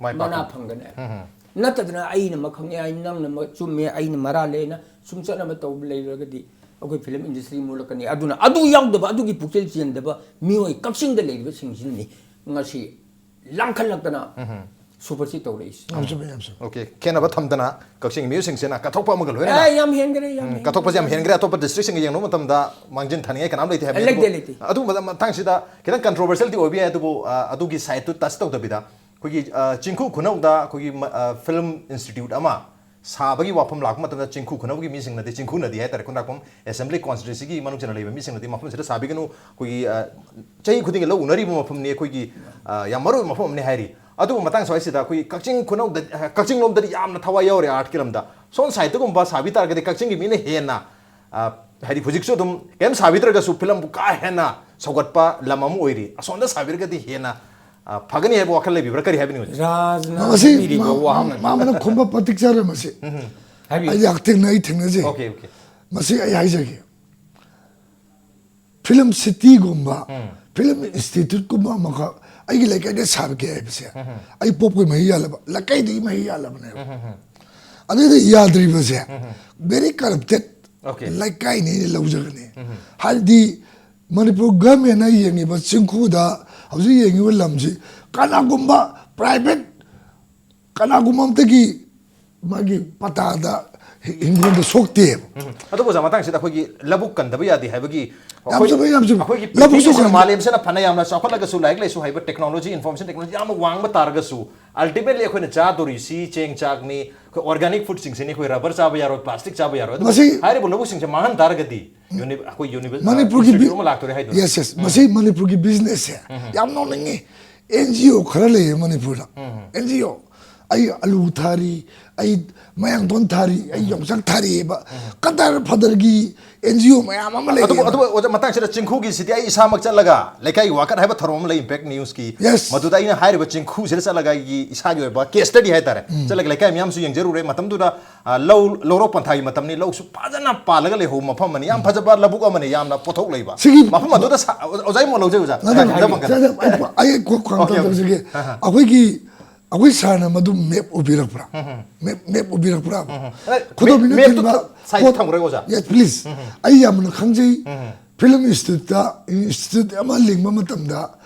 ꯃꯥꯏ ꯄꯥꯛꯀꯅꯤ꯫ ꯃꯅꯥ ꯐꯪꯒꯅꯤ꯫ ꯅꯠꯇꯗꯅ ꯑꯩꯅ ꯃꯈꯪꯅꯦ, ꯑꯩ ꯅꯪꯅ ꯃ-, ꯆꯨꯝꯃꯦ, ꯑꯩꯅ ꯃꯔꯥꯜꯂꯦꯅ ꯁꯨꯝ ꯆꯠꯅꯕ ꯇꯧꯕ ꯂꯩꯔꯒꯗꯤ ꯑꯩꯈꯣꯏ film industry ꯃꯨꯠꯂꯛꯀꯅꯤ꯫ ꯑꯗꯨꯅ ꯑꯗꯨ ꯌꯥꯎꯗꯕ, ꯑꯗꯨꯒꯤ ꯄꯨꯛꯆꯦꯜ ꯆꯦꯟꯗꯕ ꯃꯤꯑꯣꯏ ꯀꯛꯆꯤꯡꯗ ꯂꯩꯔꯤꯕꯁꯤꯡꯁꯤꯅꯅꯤ ꯉꯁꯤ ꯂꯥꯡꯈꯠꯂꯛꯇꯅ super ꯁꯤ ꯇꯧꯔꯛꯏꯁꯤ꯫ ꯌꯥꯝ ꯆꯨꯝꯃꯦ, ꯌꯥꯝ ꯆꯨꯝꯃꯦ꯫ Okay, ꯈꯦꯠꯅꯕ ꯊꯝꯗꯅ ꯀꯛꯆꯤꯡ ꯃꯤꯑꯣꯏꯁꯤꯡꯁꯤꯅ ꯀꯠꯊꯣꯛꯄ ꯑꯃꯒ ꯂꯣꯏꯅꯅ꯫ ꯑꯦ, ꯌꯥꯝ ꯍꯦꯟꯈ꯭ꯔꯦ, ꯌꯥꯝ ꯎꯝ, ꯍꯦꯟꯈ꯭ꯔꯦ꯫ ꯀꯠꯊꯣꯛꯄꯁꯦ ꯌꯥꯝ ꯍꯦꯟꯈ꯭ꯔꯦ꯫ ꯑꯇꯣꯞꯄ districtꯁꯤꯡꯒ ꯌꯦꯡꯅꯕ ꯃꯇꯝꯗ ꯃꯥꯡꯖꯤꯟ ꯊꯥꯅꯤꯡꯉꯥꯏ ꯀꯅꯥꯝ ꯂꯩꯇꯦ ꯍꯥꯏꯕꯅꯤ꯫ ꯂꯩꯇꯦ, ꯑꯗꯨꯕꯨ ꯂꯩꯇꯦ꯫ ꯑꯗꯨꯒꯨꯝꯕ ꯃꯇꯥꯡꯁꯤꯗ ꯈꯤꯇꯪ controversialꯗꯤ ꯑꯣꯏꯕ ꯌꯥꯏ, ꯑꯗꯨꯕꯨ, ꯑ, ꯑꯗꯨꯒꯤ sideꯇꯨ touch ꯇꯧꯗꯕꯤꯗ ꯑꯩꯈꯣꯏꯒꯤ, ꯑ, ꯆꯤꯡꯈꯨ ꯈꯨꯅꯧꯗ ꯑꯩꯈꯣꯏꯒꯤ ꯃ-, ꯑ, film institute ꯑꯃ ꯁꯥꯕꯒꯤ ꯋꯥꯐꯝ ꯂꯥꯛꯄ ꯃꯇꯝꯗ ꯆꯤꯡꯈꯨ ꯈꯨꯅꯧꯒꯤ ꯃꯤꯁꯤꯡꯅꯗꯤ, ꯆꯤꯡꯈꯨꯅꯗꯤ ꯍꯥꯏꯇꯥꯔꯦ, ꯈꯨꯟꯗ꯭ꯔꯥꯛꯄꯝ assembly constituencyꯒꯤ ꯃꯅꯨꯡ ꯆꯟꯅ ꯂꯩꯕ ꯃꯤꯁꯤꯡꯅꯗꯤ ꯃꯐꯝꯁꯤꯗ ꯁꯥꯕꯤꯒꯅꯨ, ꯑꯩꯈꯣꯏꯒꯤ, ꯑ, ꯆꯍꯤ ꯈꯨꯗꯤꯡꯒꯤ ꯂꯧ ꯎꯅꯔꯤꯕ ꯃꯐꯝꯅꯤ, ꯑꯩꯈꯣꯏꯒꯤ, ꯑ, ꯌꯥꯝ ꯃꯔꯨ ꯑꯣꯏꯕ ꯃꯐꯝ ꯑꯃꯅꯤ ꯍꯥꯏꯔꯤ꯫ ꯑꯗꯨꯕꯨ ꯃꯇꯥꯡ ꯁ꯭ꯋꯥꯏꯁꯤꯗ ꯑꯩꯈꯣꯏ ꯀꯛꯆꯤꯡ ꯈꯨꯅꯧꯗ, ꯀꯛꯆꯤꯡ ꯂꯣꯝꯗꯗꯤ ꯌꯥꯝꯅ ꯊꯋꯥꯏ ꯌꯥꯎꯔꯦ ꯑꯥꯔꯠꯀꯤ ꯂꯝꯗ꯫ ꯁꯣꯝ ꯁꯥꯏꯠꯇꯒꯨꯝꯕ ꯁꯥꯕꯤ ꯇꯥꯔꯒꯗꯤ ꯀꯛꯆꯤꯡꯒꯤ ꯃꯤꯅ ꯍꯦꯟꯅ, ꯑ, ꯍꯥꯏꯗꯤ ꯍꯧꯖꯤꯛꯁꯨ ꯑꯗꯨꯝ ꯀꯩꯝ ꯁꯥꯕꯤꯗ꯭ꯔꯒꯁꯨ ꯐꯤꯂꯝꯕꯨ ꯀꯥ ꯍꯦꯟꯅ ꯁꯧꯒꯠꯄ ꯂꯝ ꯑꯃ ꯑꯣꯏꯔꯤ꯫ ꯑꯁꯣꯝꯗ ꯁꯥꯕꯤꯔꯒꯗꯤ ꯍꯦꯟꯅ, ꯑ, ꯐꯒꯅꯤ ꯍꯥꯏꯕ ꯋꯥꯈꯜ ꯂꯩꯕꯤꯕ꯭ꯔꯥ? ꯀꯔꯤ ꯍꯥꯏꯕꯤꯅꯤꯡꯉꯤ ꯍꯧꯖꯤꯛ? ꯔꯥꯖꯅ ꯃꯁꯤ ꯍꯥꯏꯕꯤꯔꯤꯕ ꯃꯥ-, ꯋꯥꯍꯪ ꯃꯥ-, ꯃꯥ-, ꯃꯥꯅ ꯈꯨꯝꯕ ꯃꯇꯤꯛ ꯆꯥꯔꯣꯏ ꯃꯁꯤ꯫ ꯎꯝ, ꯎꯝ꯫ ꯍꯥꯏꯕꯤꯌꯨ꯫ ꯑꯩ ꯌꯥꯝ ꯊꯦꯡꯅ-, ꯑꯩ ꯊꯦꯡꯅꯖꯩ꯫ Okay, okay. ꯃꯁꯤ ꯑꯩ ꯍꯥꯏꯖꯒꯦ꯫ ꯐꯤꯂꯝ ꯁꯤꯇꯤꯒꯨꯝꯕ, ꯎꯝ꯫ ꯐꯤꯂꯝ ꯏꯟꯁꯇꯤꯇ꯭ꯌꯨꯠꯀꯨꯝꯕ ꯑꯃꯈꯛ ꯑꯩꯒꯤ ꯂꯩꯀꯥꯏꯗ ꯁꯥꯕꯒꯦ ꯍꯥꯏꯕꯁꯦ, ꯎꯝ, ꯎꯝ꯫ ꯑꯩ ꯄꯣꯞꯀꯤ ꯃꯍꯩ ꯌꯥꯜꯂꯕ, ꯂꯩꯀꯥꯏꯗꯒꯤ ꯃꯍꯩ ꯌꯥꯜꯂꯕꯅꯦꯕ꯫ ꯎꯝ, ꯎꯝ, ꯎꯝ꯫ ꯑꯗꯨꯗ ꯌꯥꯗ꯭ꯔꯤꯕꯁꯦ, ꯎꯝ, ꯎꯝ꯫ Very corrupted okay. ꯂꯩꯀꯥꯏꯅꯤ ꯑꯩꯅ ꯂꯧꯖꯒꯅꯤ꯫ ꯎꯝ, ꯎꯝ꯫ ꯍꯥꯏꯕꯗꯤ ꯃꯅꯤꯄꯨꯔ ꯒꯚꯔꯟꯃꯦꯟꯅ ꯌꯦꯡꯉꯤꯕ ꯆꯤꯡꯈꯨꯗ ꯍꯧꯖꯤꯛ ꯌꯦꯡꯉꯤꯕ ꯂꯝꯁꯤ ꯀꯅꯥꯒꯨꯝꯕ private ꯀꯅꯥꯒꯨꯝꯕ ꯑꯝꯇꯒꯤ ꯃꯥꯒꯤ ꯄꯇꯥꯗ ꯍꯤ-, ꯍꯤꯡꯒꯣꯜꯗ ꯁꯣꯛꯇꯦꯕ꯫ ꯎꯝ꯫ ꯑꯗꯨꯕꯨ ꯑꯣꯖꯥ, ꯃꯇꯥꯡꯁꯤꯗ ꯑꯩꯈꯣꯏꯒꯤ ꯂꯧꯕꯨꯛ ꯀꯟꯗꯕ ꯌꯥꯗꯦ ꯍꯥꯏꯕꯒꯤ ꯌꯥꯝ ꯑꯩꯈꯣꯏ-, ꯆꯨꯝꯃꯦ, ꯌꯥꯝ ꯆꯨꯝꯃꯦ꯫ ꯑꯩꯈꯣꯏꯒꯤ ꯂꯧꯕꯨꯛꯁꯨ ꯄ꯭ꯔꯤꯊꯤꯕꯤꯁꯤꯅ, ꯀꯟꯕ-, ꯃꯥꯂꯦꯝꯁꯤꯅ ꯐꯅ ꯌꯥꯝꯅ ꯆꯥꯎꯈꯠꯂꯒꯁꯨ, ꯂꯥꯏꯔꯤꯛ ꯂꯥꯏꯁꯨ ꯍꯩꯕ, technology, information technology ꯌꯥꯝꯅ ꯋꯥꯡꯕ ꯇꯥꯔꯒꯁꯨ, ultimately ꯑꯩꯈꯣꯏꯅ ꯆꯥꯗꯣꯔꯤꯁꯤ ꯆꯦꯡ ꯆꯥꯛꯅꯤ, ꯑꯩꯈꯣꯏ organic foodꯁꯤꯡꯁꯤꯅꯤ, ꯑꯩꯈꯣꯏ rubber ꯆꯥꯕ ꯌꯥꯔꯣꯏ, plastic ꯆꯥꯕ ꯌꯥꯔꯣꯏ꯫ ꯑꯗꯨꯕꯨ ꯃꯁꯤ ꯍꯥꯏꯔꯤꯕ ꯂꯧꯕꯨꯛꯁꯤꯡꯁꯦ ꯃꯥꯡꯍꯟ ꯇꯥꯔꯒꯗꯤ ꯌꯨꯅꯤ-, ꯑꯩꯈꯣꯏ ꯌꯨꯅꯤꯚꯔ-, ꯑ, ꯃꯅꯤꯄꯨꯔꯒꯤ ꯏꯟꯁꯇꯤꯇ꯭ꯌꯨꯠ ꯕꯤ-, ꯑꯃ ꯂꯥꯛꯇꯣꯔꯦ ꯍꯥꯏꯗꯨꯔꯥ? Yes, yes. ꯎꯝ꯫ ꯃꯁꯤ ꯃꯅꯤꯄꯨꯔꯒꯤ businessꯁꯦ ꯎꯝ꯫ ꯌꯥꯝ ꯅꯣꯛꯅꯤꯡꯉꯤ꯫ NGO ꯈꯔ ꯂꯩꯌꯦ ꯃꯅꯤꯄꯨꯔꯗ꯫ ꯎꯝ꯫ NGO, ꯑꯩ ꯑꯂꯨ ꯊꯥꯔꯤ, ꯑꯩ ꯃꯌꯥꯡꯇꯣꯟ ꯊꯥꯔꯤ, ꯑꯩ ꯎꯝ꯫ ꯌꯣꯡꯆꯥꯛ ꯊꯥꯔꯤꯑꯕ꯫ ꯎꯝ꯫ ꯀꯗꯔ ꯐꯗꯔꯒꯤ NGO ꯃꯌꯥꯝ ꯑꯃ ꯑꯗꯨꯕꯨ, ꯂꯩꯌꯦꯕ꯫ ꯑꯗꯨꯕꯨ ꯑꯣꯖꯥ, ꯃꯇꯥꯡꯁꯤꯗ ꯆꯤꯡꯈꯨꯒꯤꯁꯤꯗꯤ ꯑꯩ ꯏꯁꯥꯃꯛ ꯆꯠꯂꯒ ꯂꯩꯀꯥꯏꯒꯤ ꯋꯥꯀꯠ ꯍꯥꯏꯕ ꯊꯧꯔꯝ ꯑꯃ ꯂꯩ Impact Newsꯀꯤ꯫ Yes꯫ ꯃꯗꯨꯗ ꯑꯩꯅ ꯍꯥꯏꯔꯤꯕ ꯆꯤꯡꯈꯨꯁꯤꯗ ꯆꯠꯂꯒ ꯑꯩꯒꯤ ꯏꯁꯥꯒꯤ ꯑꯣꯏꯕ case study ꯍꯥꯏꯇꯥꯔꯦ꯫ ꯎꯝ꯫ ꯆꯠꯂꯒ ꯂꯩꯀꯥꯏ ꯃꯌꯥꯝꯁꯨ ꯌꯦꯡꯖꯔꯨꯔꯦ꯫ ꯃꯇꯝꯗꯨꯗ ꯑ, ꯂꯧ, ꯂꯧꯔꯣꯛ ꯄꯟꯊꯥꯒꯤ ꯃꯇꯝꯅꯤ, ꯂꯧꯁꯨ ꯐꯖꯅ ꯄꯥꯜꯂꯒ ꯂꯩꯍꯧꯕ ꯃꯐꯝ ꯑꯃꯅꯤ, ꯌꯥꯝ ꯎꯝ꯫ ꯐꯖꯕ ꯂꯧꯕꯨꯛ ꯑꯃꯅꯤ, ꯌꯥꯝꯅ ꯄꯣꯠꯊꯣꯛ ꯂꯩꯕ ꯁꯤꯒꯤ ꯃꯐꯝ ꯑꯗꯨꯗ ꯁꯥ-, ꯑꯣꯖꯥ, ꯑꯩ ꯑꯃꯨꯛ ꯂꯧꯖꯩ, ꯑꯣꯖꯥ꯫ ꯅꯠꯇꯦ, ꯈꯤꯇꯪ ꯅꯠꯇꯦ, ꯈꯤꯇꯪ ꯅꯠꯇꯦ, ꯑꯩ, ꯑꯩ ꯀꯣꯛ ꯈꯪ ꯑꯣꯀꯦ, ꯑꯣꯀꯦ꯫ ꯇꯧꯖꯒꯦ꯫ ꯑꯍ꯫ ꯑꯩꯈꯣꯏꯒꯤ, ꯑꯩꯈꯣꯏ ꯁꯥꯔꯅ ꯃꯗꯨ map ꯎꯕꯤꯔꯛꯄ꯭ꯔꯥ? ꯎꯝ, ꯎꯝ꯫ Map, map ꯎꯕꯤꯔꯛꯄ꯭ꯔꯥ? ꯎꯝ, ꯎꯝ꯫ ꯈꯨꯗꯣꯝꯕꯤꯅ ꯃꯦꯞꯇꯨ ꯊꯤꯟꯕ ꯁꯥꯏꯠꯇ ꯄꯣꯠ-, ꯊꯝꯈ꯭ꯔꯒꯦ, ꯑꯣꯖꯥ꯫ Yes, please꯫ ꯎꯝ, ꯎꯝ꯫ ꯑꯩ ꯌꯥꯝꯅ ꯈꯪꯖꯩ꯫ ꯎꯝ, ꯎꯝ꯫ Film Instituteꯇ, Institute ꯑꯃ ꯂꯤꯡꯕ ꯃꯇꯝꯗ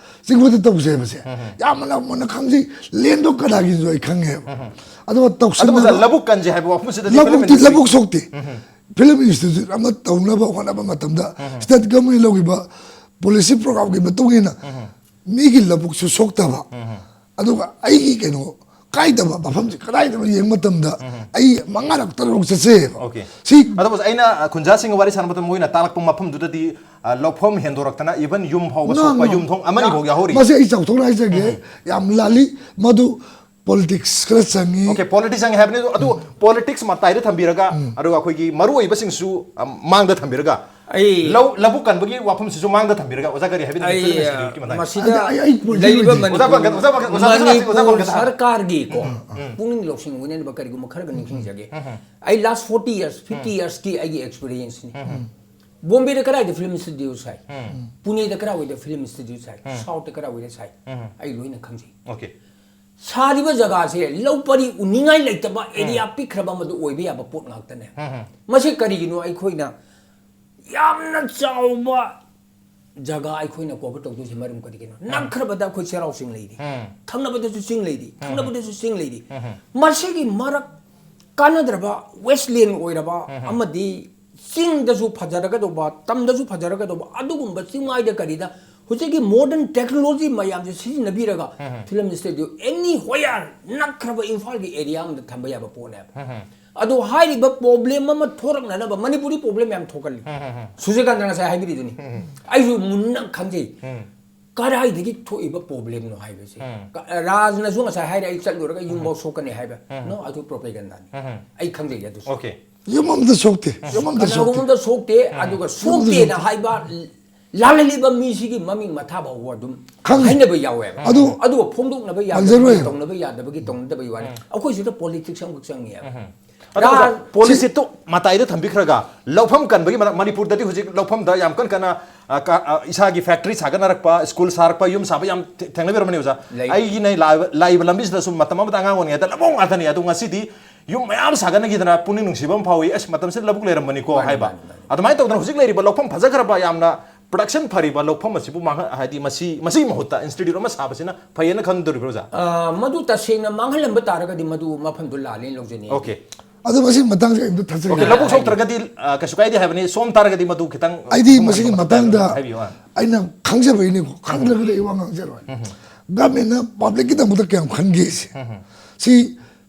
ꯆꯤꯡꯈꯨꯗ ꯇꯧꯖꯩ ꯍꯥꯏꯕꯁꯦ꯫ ꯎꯝ, ꯎꯝ꯫ ꯌꯥꯝꯅ ꯃꯨꯟꯅ ꯈꯪꯖꯩ꯫ Landꯗꯣ ꯀꯅꯥꯒꯤꯁꯨ ꯑꯩ ꯈꯪꯉꯦꯕ꯫ ꯎꯝ, ꯎꯝ꯫ ꯑꯗꯨꯒ ꯑꯗꯨꯕꯨ ꯇꯧꯁꯤꯟꯅꯕ ꯂꯧꯕꯨꯛ ꯀꯟꯁꯦ ꯍꯥꯏꯕ ꯋꯥꯐꯝꯁꯤꯗꯗꯤ ꯂꯧꯕꯨꯛꯇꯤ, ꯐꯤꯂꯝ ꯏꯟꯗꯁꯇ꯭ꯔꯤ ꯂꯧꯕꯨꯛ ꯁꯣꯛꯇꯦ꯫ ꯎꯝ, ꯎꯝ꯫ Film Institute ꯑꯃ ꯇꯧꯅꯕ ꯍꯣꯠꯅꯕ ꯃꯇꯝꯗ ꯎꯝ, ꯎꯝ꯫ State government ꯂꯧꯈꯤꯕ policy programꯒꯤ ꯃꯇꯨꯡ ꯏꯟꯅ ꯎꯝ, ꯎꯝ꯫ ꯃꯤꯒꯤ ꯂꯧꯕꯨꯛꯁꯨ ꯁꯣꯛꯇꯕ꯫ ꯎꯝ, ꯎꯝ꯫ ꯑꯗꯨꯒ ꯑꯩꯒꯤ ꯀꯩꯅꯣ ꯀꯥꯏꯗꯕ ꯃꯐꯝꯁꯦ ꯀꯗꯥꯏꯗꯅꯣ ꯌꯦꯡꯕ ꯃꯇꯝꯗ ꯎꯝ, ꯎꯝ꯫ ꯑꯩ ꯃꯉꯥꯔꯛ ꯇꯔꯨꯛ ꯆꯠꯆꯩꯌꯦꯕ꯫ ꯑꯣꯀꯦ꯫ ꯁꯤ ꯑꯗꯨꯕꯨ ꯑꯩꯅ ꯈꯨꯟꯖꯥꯁꯤꯡꯒ ꯋꯥꯔꯤ ꯁꯥꯟꯅꯕ ꯃꯇꯝꯗ ꯃꯣꯏꯅ ꯇꯥꯛꯂꯛꯄ ꯃꯐꯝꯗꯨꯗꯗꯤ ꯑ, ꯂꯧꯐꯝ ꯍꯦꯟꯗꯣꯔꯛꯇꯅ even ꯌꯨꯝ ꯐꯥꯎꯕ ꯁꯣꯛꯄ, ꯌꯨꯝꯊꯣꯡ ꯑꯃꯅꯤ ꯐꯥꯎ ꯌꯥꯍꯧꯔꯤ꯫ ꯃꯁꯤ ꯑꯩ ꯆꯥꯎꯊꯣꯛꯅ ꯍꯥꯏꯖꯒꯦ, ꯌꯥꯝ ꯂꯥꯜꯂꯤ꯫ ꯃꯗꯨ politics ꯈꯔ ꯆꯪꯉꯤ꯫ Okay, politics ꯆꯪꯉꯤ ꯍꯥꯏꯕꯅꯤ ꯑꯗꯨ, ꯑꯗꯨ politics ꯃꯇꯥꯏꯗ ꯊꯝꯕꯤꯔꯒ, ꯑꯗꯨꯒ ꯑꯩꯈꯣꯏꯒꯤ ꯃꯔꯨꯑꯣꯏꯕꯁꯤꯡꯁꯨ, ꯑ, ꯃꯥꯡꯗ ꯊꯝꯕꯤꯔꯒ, ꯑꯩ ꯂꯧ ꯂꯧꯕꯨꯛ ꯀꯟꯕꯒꯤ ꯋꯥꯐꯝꯁꯤꯁꯨ ꯃꯥꯡꯗ ꯊꯝꯕꯤꯔꯒ ꯑꯣꯖꯥ ꯀꯔꯤ ꯍꯥꯏꯕꯤꯅꯤꯡꯉꯤ ꯑꯩ film instituteꯀꯤ ꯃꯇꯥꯡꯗ? ꯃꯁꯤꯗ ꯑꯗ ꯑꯩ- ꯑꯩ point ꯂꯩꯔꯤꯕ ꯂꯩꯖꯩ꯫ ꯑꯣꯖꯥ ꯄꯟꯀꯖ, ꯑꯣꯖꯥ ꯄꯟꯀꯖ, ꯑꯣꯖꯥ ꯄꯟꯀꯖ, ꯑꯣꯖꯥ ꯃꯅꯤꯄꯨꯔ ꯄꯟꯀꯖ꯫ ꯁꯔꯀꯥꯔꯒꯤꯀꯣ ꯄꯨꯛꯅꯤꯡ ꯂꯧꯁꯤꯡ ꯑꯣꯏꯅꯅꯕ ꯀꯔꯤꯒꯨꯝꯕ ꯈꯔꯒ ꯅꯤꯡꯁꯤꯡꯖꯒꯦ꯫ ꯑꯩ last forty years, fifty yearsꯀꯤ ꯑꯩꯒꯤ experienceꯅꯤ꯫ ꯕꯣꯝꯕꯦꯗ ꯀꯗꯥꯏꯗ film institute ꯁꯥꯏ? ꯄꯨꯅꯦꯗ ꯀꯗꯥꯏꯋꯥꯏꯗ film institute ꯁꯥꯏ? Southꯇ ꯀꯗꯥꯏꯋꯥꯏꯗ ꯁꯥꯏ? ꯑꯩ ꯂꯣꯏꯅ ꯈꯪꯖꯩ꯫ Okay. ꯁꯥꯔꯤꯕ ꯖꯒꯥꯁꯦ ꯂꯧ ꯄꯔꯤ ꯎꯅꯤꯡꯉꯥꯏ ꯂꯩꯇꯕ area ꯄꯤꯛꯈ꯭ꯔꯕ ꯑꯃꯗ ꯑꯣꯏꯕ ꯌꯥꯕ ꯄꯣꯠ ꯉꯥꯛꯇꯅꯦ꯫ ꯃꯁꯤ ꯀꯔꯤꯒꯤꯅꯣ ꯑꯩꯈꯣꯏꯅ ꯌꯥꯝꯅ ꯆꯥꯎꯕ ꯖꯒꯥ ꯑꯩꯈꯣꯏꯅ cover ꯇꯧꯗꯣꯏꯁꯦ ꯃꯔꯝ ꯀꯔꯤꯒꯤꯅꯣ? ꯅꯛꯈ꯭ꯔꯕꯗ ꯑꯩꯈꯣꯏ ꯆꯩꯔꯥꯎ ꯆꯤꯡ ꯂꯩꯔꯤ, ꯊꯪꯅꯕꯗꯁꯨ ꯆꯤꯡ ꯂꯩꯔꯤ, ꯊꯪꯅꯕꯗꯁꯨ ꯆꯤꯡ ꯂꯩꯔꯤ꯫ ꯃꯁꯤꯒꯤ ꯃꯔꯛ ꯀꯥꯟꯅꯗ꯭ꯔꯕ wasteland ꯑꯣꯏꯔꯕ ꯑꯃꯗꯤ ꯆꯤꯡꯗꯁꯨ ꯐꯖꯔꯒꯗꯧꯕ, ꯇꯝꯗꯁꯨ ꯐꯖꯔꯒꯗꯧꯕ ꯑꯗꯨꯒꯨꯝꯕ ꯆꯤꯡꯃꯥꯏꯗ ꯀꯔꯤꯗ ꯍꯧꯖꯤꯛꯀꯤ modern technology ꯃꯌꯥꯝꯁꯦ ꯁꯤꯖꯤꯟꯅꯕꯤꯔꯒ film institute anywhere ꯅꯛꯈ꯭ꯔꯕ ꯏꯝꯐꯥꯜꯒꯤ area ꯑꯃꯗ ꯊꯝꯕ ꯌꯥꯕ ꯄꯣꯠꯅꯦꯕ꯫ ꯑꯗꯣ ꯍꯥꯏꯔꯤꯕ problem ꯑꯃ ꯊꯣꯔꯛꯅꯅꯕ ꯃꯅꯤꯄꯨꯔꯗꯤ problem ꯌꯥꯝ ꯊꯣꯛꯀꯜꯂꯤ꯫ ꯁꯨꯔꯖꯀꯥꯟꯇꯅ ꯉꯁꯥꯏ ꯍꯥꯏꯕꯤꯔꯤꯗꯨꯅꯤ꯫ ꯑꯩꯁꯨ ꯃꯨꯟꯅ ꯈꯪꯖꯩ꯫ ꯀꯗꯥꯏꯗꯒꯤ ꯊꯣꯛꯏꯕ problemꯅꯣ ꯍꯥꯏꯕꯁꯦ꯫ ꯀ- ꯔꯥꯖꯅꯁꯨ ꯉꯁꯥꯏ ꯍꯥꯏꯔꯦ, "ꯑꯩ ꯆꯠꯂꯨꯔꯒ ꯌꯨꯝꯐꯥꯎ ꯁꯣꯛꯀꯅꯤ" ꯍꯥꯏꯕ꯫ No, ꯑꯗꯨ propagandaꯅꯤ꯫ ꯑꯩ ꯈꯪꯖꯩ ꯑꯗꯨꯁꯨ꯫ Okay. ꯌꯨꯝ ꯑꯃꯗ ꯁꯣꯛꯇꯦ, ꯌꯨꯝ ꯑꯃꯗ ꯁꯣꯛꯇꯦ꯫ ꯀꯅꯥꯒꯨꯝꯕꯗ ꯁꯣꯛꯇꯦ, ꯑꯗꯨꯒ ꯁꯣꯛꯇꯦꯅ ꯍꯥꯏꯕ ꯂꯥꯜꯍꯜꯂꯤꯕ ꯃꯤꯁꯤꯒꯤ ꯃꯃꯤꯡ ꯃꯊꯥ ꯐꯥꯎꯕ ꯑꯗꯨꯝ ꯈꯪꯉꯤ꯫ ꯍꯥꯏꯅꯕ ꯌꯥꯎꯋꯦꯕ꯫ ꯑꯗꯨ ꯑꯗꯨꯒ ꯐꯣꯡꯗꯣꯛꯅꯕ ꯄꯟꯖꯔꯣꯏ꯫ ꯌꯥꯗꯕꯒꯤ, ꯇꯧꯅꯕ ꯌꯥꯗꯕꯒꯤ ꯇꯧꯅꯗꯕꯒꯤ ꯋꯥꯅꯤ꯫ ꯑꯩꯈꯣꯏ ꯁꯤꯗ politics ꯑꯃꯈꯛ ꯆꯪꯉꯦꯕ꯫ ꯑꯗꯨꯒ ꯔꯥ- policyꯇꯨ ꯃꯇꯥꯏꯗ ꯊꯝꯕꯤꯈ꯭ꯔꯒ ꯂꯧꯐꯝ ꯀꯟꯕꯒꯤ ꯃꯔꯝ, ꯃꯅꯤꯄꯨꯔꯗꯗꯤ ꯍꯧꯖꯤꯛ ꯂꯧꯐꯝꯗ ꯌꯥꯝ ꯀꯟ ꯀꯟꯅ, ꯑ, ꯀ-, ꯑ, ꯏꯁꯥꯒꯤ factory ꯁꯥꯒꯠꯅꯔꯛꯄ, school ꯁꯥꯔꯛꯄ, ꯌꯨꯝ ꯁꯥꯕ ꯌꯥꯝ ꯊꯦ-, ꯊꯦꯡꯅꯕꯤꯔꯝꯃꯅꯤ ꯑꯣꯖꯥ꯫ ꯂꯩ꯫ ꯑꯩꯒꯤꯅ ꯂꯥꯛꯏꯕ, ꯂꯥꯛꯏꯕ ꯂꯝꯕꯤꯁꯤꯗꯁꯨ ꯃꯇꯝ ꯑꯃꯗ ꯑꯉꯥꯡ ꯑꯣꯏꯔꯤꯉꯩꯗ ꯂꯧꯕꯨꯛ ꯉꯥꯛꯇꯅꯤ, ꯑꯗꯣ ꯉꯁꯤꯗꯤ ꯌꯨꯝ ꯃꯌꯥꯝ ꯁꯥꯒꯠꯅꯈꯤꯗꯅ ꯄꯨꯛꯅꯤꯡ ꯅꯨꯡꯁꯤꯕ ꯑꯃ ꯐꯥꯎꯏ, "ꯑꯁ, ꯃꯇꯝꯁꯤꯗ ꯂꯧꯕꯨꯛ ꯂꯩꯔꯝꯕꯅꯤꯀꯣ" ꯃꯥꯅꯤ, ꯍꯥꯏꯕ꯫ ꯃꯥꯅꯤ, ꯃꯥꯅꯤ꯫ ꯑꯗꯨꯃꯥꯏꯅ ꯇꯧꯗꯅ ꯍꯧꯖꯤꯛ ꯂꯩꯔꯤꯕ ꯂꯧꯐꯝ ꯐꯖꯈ꯭ꯔꯕ, ꯌꯥꯝꯅ production ꯐꯔꯤꯕ ꯂꯧꯐꯝ ꯑꯁꯤꯕꯨ ꯃꯥꯡꯍ-, ꯍꯥꯏꯗꯤ ꯃꯁꯤ, ꯃꯁꯤꯒꯤ ꯃꯍꯨꯠꯇ institute ꯑꯃ ꯁꯥꯕꯁꯤꯅ ꯐꯩꯌꯦꯅ ꯈꯟꯗꯣꯔꯤꯕ꯭ꯔꯣ ꯑꯣꯖꯥ? ꯑ, ꯃꯗꯨ ꯇꯁꯦꯡꯅ ꯃꯥꯡꯍꯜꯂꯝꯕ ꯇꯥꯔꯒꯗꯤ ꯃꯗꯨ ꯃꯐꯝꯗꯨ ꯂꯥꯜꯂꯦꯅ ꯂꯧꯖꯅꯤꯡꯉꯤ꯫ Okay. ꯑꯗꯣ ꯃꯁꯤꯒꯤ ꯃꯇꯥꯡꯁꯦ ꯑꯩ ꯑꯝꯇ ꯊꯥꯖꯒꯦ꯫ Okay, ꯂꯧꯕꯨꯛ ꯁꯣꯛꯇ꯭ꯔꯒꯗꯤ, ꯑ, ꯀꯩꯁꯨ ꯀꯥꯏꯗꯦ ꯍꯥꯏꯕꯅꯤ꯫ ꯁꯣꯝ ꯇꯥꯔꯒꯗꯤ ꯃꯗꯨ ꯈꯤꯇꯪ ꯑꯩꯗꯤ ꯈꯪꯕ ꯃꯁꯤꯒꯤ ꯉꯝꯕ ꯃꯇꯥꯡꯗ ꯍꯥꯏꯕꯤꯌꯨ, ꯑ꯫ ꯑꯩꯅ ꯈꯪꯖꯕꯩꯅꯤꯀꯣ, ꯈꯪꯗ꯭ꯔꯒꯗꯤ ꯑꯩ ꯋꯥ ꯉꯥꯡꯖꯔꯣꯏ꯫ Governmentꯅ publicꯀꯤꯗꯃꯛꯇ ꯀꯌꯥꯝ ꯈꯟꯒꯦ ꯁꯤ꯫ ꯁꯤ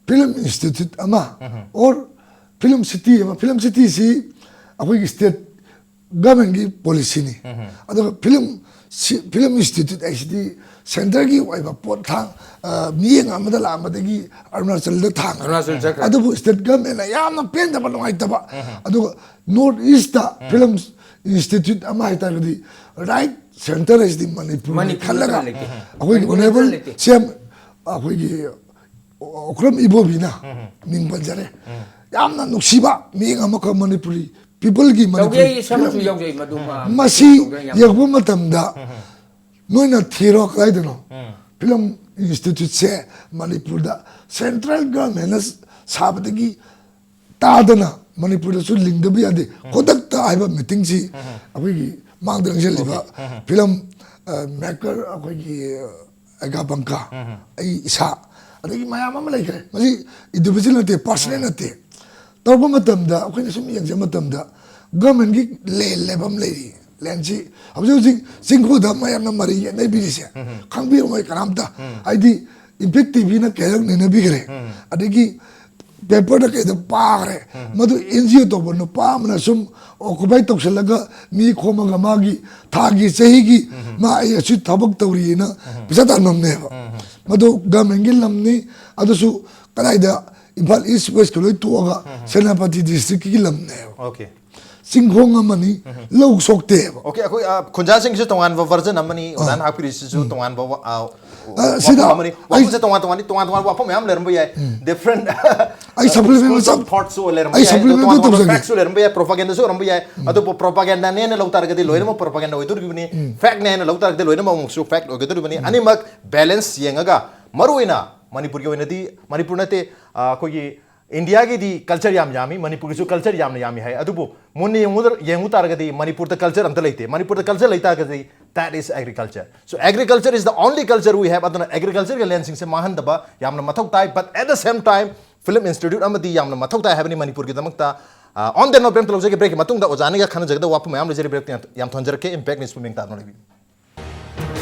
film institute ꯑꯃ or film city ꯑꯃ, film cityꯁꯤ ꯑꯩꯈꯣꯏꯒꯤ state ꯒꯚꯔꯟꯃꯦꯟꯒꯤ ꯄꯣꯂꯤꯁꯤꯅꯤ꯫ ꯑꯗꯨꯒ ꯐꯤꯂꯝ ꯁꯤ- ꯐꯤꯂꯝ ꯏꯟꯁꯇꯤꯇ꯭ꯌꯨꯠ ꯍꯥꯏꯁꯤꯗꯤ ꯁꯦꯟꯇꯔꯒꯤ ꯑꯣꯏꯕ ꯄꯣꯠ ꯊꯥꯡ, ꯑ, ꯃꯤꯠꯌꯦꯡ ꯑꯃꯗ ꯂꯥꯛꯑꯝꯕꯗꯒꯤ ꯑꯔꯨꯅꯥꯆꯜꯗ ꯊꯥꯡꯈ꯭ꯔꯦ꯫ ꯑꯔꯨꯅꯥꯆꯜ ꯆꯠꯈ꯭ꯔꯦ꯫ ꯑꯗꯨꯕꯨ ꯁ꯭ꯇꯦꯠ ꯒꯚꯔꯟꯃꯦꯟꯅ ꯌꯥꯝꯅ ꯄꯦꯟꯗꯕ, ꯅꯨꯡꯉꯥꯏꯇꯕ꯫ ꯑꯗꯨꯒ ꯅꯣꯔꯠ ꯏꯁꯇ ꯐꯤꯂꯝ ꯏꯟꯁꯇꯤꯇ꯭ꯌꯨꯠ ꯑꯃ ꯍꯥꯏꯇꯥꯔꯒꯗꯤ ꯔꯥꯏꯠ ꯁꯦꯟꯇꯔ ꯍꯥꯏꯁꯤꯗꯤ ꯃꯅꯤꯄꯨꯔ ꯃꯅꯤꯄꯨꯔ ꯈꯜꯂꯒ ꯅꯠꯇꯅ ꯂꯩꯇꯦ꯫ ꯑꯩꯈꯣꯏꯒꯤ ꯃꯅꯤꯄꯨꯔ ꯑꯣꯅꯔꯦꯕꯜ ꯅꯠꯇꯅ ꯂꯩꯇꯦ꯫ ꯁꯤ ꯑꯦꯝ ꯑꯩꯈꯣꯏꯒꯤ ꯑꯣꯀ꯭ꯔꯝ ꯏꯕꯣꯕꯤꯅ ꯃꯤꯡ ꯄꯟꯖꯔꯦ꯫ ꯌꯥꯝꯅ ꯅꯨꯡꯁꯤꯕ ꯃꯤꯠꯌꯦꯡ ꯑꯃꯈꯛ ꯃꯅꯤꯄꯨꯔꯤ ꯄꯤꯄꯜꯒꯤ ꯇꯧꯒꯦ, ꯑꯩ ꯁꯝꯁꯨ ꯌꯥꯎꯖꯩ ꯃꯗꯨ, ꯑ, ꯃꯁꯤ ꯇꯧꯒꯦ ꯌꯥꯝ ꯌꯦꯡꯕ ꯃꯇꯝꯗ ꯅꯣꯏꯅ ꯊꯤꯔꯣ ꯀꯗꯥꯏꯗꯅꯣ? ꯐꯤꯂꯝ ꯏꯟꯁꯇꯤꯇ꯭ꯌꯨꯠꯁꯦ ꯃꯅꯤꯄꯨꯔꯗ ꯁꯦꯟꯇ꯭ꯔꯦꯜ ꯒꯚꯔꯟꯃꯦꯟꯅ ꯁꯥꯕꯗꯒꯤ ꯇꯥꯗꯅ ꯃꯅꯤꯄꯨꯔꯗꯁꯨ ꯂꯤꯡꯗꯕ ꯌꯥꯗꯦ꯫ ꯈꯨꯗꯛꯇ ꯍꯥꯏꯕ ꯃꯤꯇꯤꯡꯁꯤ ꯑꯩꯈꯣꯏꯒꯤ ꯃꯥꯡꯗ ꯂꯪꯁꯤꯜꯂꯤꯕ ꯐꯤꯂꯝ, ꯑ, ꯃꯦꯀꯔ ꯑꯩꯈꯣꯏꯒꯤ ꯑꯦꯒꯥ ꯕꯪꯀꯥ, ꯑꯩ ꯏꯁꯥ, ꯑꯗꯒꯤ ꯃꯌꯥꯝ ꯑꯃ ꯂꯩꯈ꯭ꯔꯦ꯫ ꯃꯁꯤ ꯏꯟꯗꯤꯚꯤꯖꯨꯋꯦꯜ ꯅꯠꯇꯦ, ꯄꯥꯔꯁꯣꯅꯦꯜ ꯅꯠꯇꯦ꯫ ꯇꯧꯕ ꯃꯇꯝꯗ ꯑꯩꯈꯣꯏꯅ ꯁꯨꯝ ꯌꯦꯡꯖꯕ ꯃꯇꯝꯗ ꯒꯚꯔꯟꯃꯦꯟꯒꯤ ꯂꯦꯟ ꯂꯩꯕ ꯑꯃ ꯂꯩꯔꯤ꯫ ꯂꯦꯟꯁꯤ ꯍꯧꯖꯤꯛ ꯍꯧꯖꯤꯛ ꯆꯤꯡꯈꯨꯗ ꯃꯌꯥꯝꯅ ꯃꯔꯩ ꯌꯦꯠꯅꯕꯤꯔꯤꯁꯦ ꯈꯪꯕꯤꯔꯝꯃꯣꯏ ꯀꯅꯥꯝꯇ꯫ ꯍꯥꯏꯗꯤ ꯏꯝꯄꯦꯛ ꯇꯤꯚꯤꯅ ꯀꯩꯔꯛ ꯅꯩꯅꯕꯤꯈ꯭ꯔꯦ, ꯑꯗꯒꯤ ꯄꯦꯄꯔꯗ ꯀꯩꯗ ꯄꯥꯈ꯭ꯔꯦ꯫ ꯃꯗꯨ ꯑꯦꯟ ꯖꯤ ꯑꯣ ꯇꯧꯕ ꯅꯨꯄꯥ ꯑꯃꯅ ꯁꯨꯝ ꯑꯣꯀꯨꯄꯥꯏ ꯇꯧꯁꯤꯜꯂꯒ ꯃꯤ ꯈꯣꯝꯃꯒ ꯃꯥꯒꯤ ꯊꯥꯒꯤ ꯆꯍꯤꯒꯤ ꯃꯥ ꯑꯩ ꯑꯁꯤ ꯊꯕꯛ ꯇꯧꯔꯤꯅ ꯄꯩꯁꯥ ꯇꯥꯟꯐꯝꯅꯦꯕ꯫ ꯃꯗꯨ ꯒꯚꯔꯟꯃꯦꯟꯒꯤ ꯂꯝꯅꯤ꯫ ꯑꯗꯨꯁꯨ ꯀꯗꯥꯏꯗ? ꯏꯝꯐꯥꯜ ꯏꯁ ꯋꯦꯁꯀ ꯂꯣꯏ ꯇꯣꯛꯑꯒ ꯁꯦꯅꯥꯄꯇꯤ ꯗꯤꯁꯇ꯭ꯔꯤꯛꯀꯤ ꯂꯝꯅꯦꯕ꯫ ꯑꯣꯀꯦ꯫ ꯆꯤꯡꯈꯣꯡ ꯑꯃꯅꯤ, ꯂꯧ ꯁꯣꯛꯇꯦꯕ꯫ ꯑꯣꯀꯦ, ꯑꯩꯈꯣꯏ, ꯑ, ꯈꯨꯟꯖꯥꯁꯤꯡꯁꯤꯁꯨ ꯇꯣꯉꯥꯟꯕ ꯚꯔꯖꯟ ꯑꯃꯅꯤ, ꯑꯣꯖꯥꯅ ꯍꯥꯞꯄꯤꯔꯤꯁꯤꯁꯨ ꯇꯣꯉꯥꯟꯕ ꯋꯥ-, ꯑ, ꯑ, ꯁꯤꯗ ꯋꯥꯐꯝ ꯑꯃꯅꯤ꯫ ꯑꯩ- ꯋꯥꯐꯝꯁꯦ ꯇꯣꯉꯥꯟ ꯇꯣꯉꯥꯟꯅꯤ, ꯇꯣꯉꯥꯟ ꯇꯣꯉꯥꯟꯕ ꯋꯥꯐꯝ ꯃꯌꯥꯝ ꯂꯩꯔꯝꯕ ꯌꯥꯏ꯫ ꯗꯤꯐ꯭ꯔꯦꯟ ꯑꯩ supplement ꯃꯆꯥ- ꯊꯣꯠꯁꯨ ꯂꯩꯔꯝꯕ ꯑꯩ ꯌꯥꯏ, supplement ꯇꯣꯉꯥꯟ ꯇꯣꯉꯥꯟꯕ ꯇꯧꯖꯒꯦ꯫ ꯐꯦꯛꯁꯨ ꯂꯩꯔꯝꯕ ꯌꯥꯏ, ꯄ꯭ꯔꯣꯄꯥꯒꯦꯟꯗꯥꯁꯨ ꯑꯣꯏꯔꯝꯕ ꯌꯥꯏ꯫ ꯑꯗꯨꯕꯨ ꯄ꯭ꯔꯣꯄꯥꯒꯦꯟꯗꯥꯅꯦꯅ ꯂꯧ ꯇꯥꯔꯒꯗꯤ ꯂꯣꯏꯅꯃꯛ ꯄ꯭ꯔꯣꯄꯥꯒꯦꯟꯗꯥ ꯑꯣꯏꯗꯣꯔꯤꯕꯅꯤ, ꯐꯦꯛꯅꯦ ꯍꯥꯏꯅ ꯂꯧ ꯇꯥꯔꯒꯗꯤ ꯂꯣꯏꯅꯃꯛ ꯑꯃꯨꯛꯁꯨ ꯐꯦꯛ ꯑꯣꯏꯒꯗꯣꯔꯤꯕꯅꯤ꯫ ꯑꯅꯤꯃꯛ ꯕꯦꯂꯦꯟꯁ ꯌꯦꯡꯉꯒ, ꯃꯔꯨꯑꯣꯏꯅ ꯃꯅꯤꯄꯨꯔꯒꯤ ꯑꯣꯏꯅꯗꯤ, ꯃꯅꯤꯄꯨꯔ ꯅꯠꯇꯦ, ꯑ, ꯑꯩꯈꯣꯏꯒꯤ ꯏꯟꯗꯤꯌꯥꯒꯤꯗꯤ ꯀꯜꯆꯔ ꯌꯥꯝ ꯌꯥꯝꯃꯤ, ꯃꯅꯤꯄꯨꯔꯒꯤꯁꯨ ꯀꯜꯆꯔ ꯌꯥꯝꯅ ꯌꯥꯝꯃꯤ ꯍꯥꯏ꯫ ꯑꯗꯨꯕꯨ ꯃꯨꯟꯅ ꯌꯦꯡꯉꯨꯗ-, ꯌꯦꯡꯉꯨ ꯇꯥꯔꯒꯗꯤ ꯃꯅꯤꯄꯨꯔꯗ ꯀꯜꯆꯔ ꯑꯝꯇ ꯂꯩꯇꯦ꯫ ꯃꯅꯤꯄꯨꯔꯗ culture ꯂꯩꯇꯥꯔꯒꯗꯤ that is agriculture. So agriculture is the only culture we have. ꯑꯗꯨꯅ ꯑꯦꯒ꯭ꯔꯤꯀꯜꯆꯔꯒ ꯂꯦꯟꯁꯤꯡꯁꯦ ꯃꯥꯡꯍꯟꯗꯕ ꯌꯥꯝꯅ ꯃꯊꯧ ꯇꯥꯏ꯫ But at the same time, film institute ꯑꯃꯗꯤ ꯌꯥꯝꯅ ꯃꯊꯧ ꯇꯥꯏ ꯍꯥꯏꯕꯅꯤ ꯃꯅꯤꯄꯨꯔꯒꯤꯗꯃꯛꯇ꯫ ꯑ, on that note, ꯕ꯭ꯔꯦꯛ ꯑꯝꯇ ꯂꯧꯖꯒꯦ꯫ ꯕ꯭ꯔꯦꯛꯀꯤ ꯃꯇꯨꯡꯗ ꯑꯣꯖꯥꯅꯒ ꯈꯟꯅꯖꯒꯗꯕ ꯋꯥꯐꯝ ꯃꯌꯥꯝ ꯂꯩꯖꯔꯤ꯫ ꯕ꯭ꯔꯦꯛꯇ ꯌꯥꯝ, ꯌꯥꯝ ꯊꯣꯟꯖꯔꯛꯀꯦ꯫ Impact News ꯄꯨꯛꯅꯤꯡ ꯇꯥꯗꯨꯅ ꯂꯩꯕꯤꯌꯨ꯫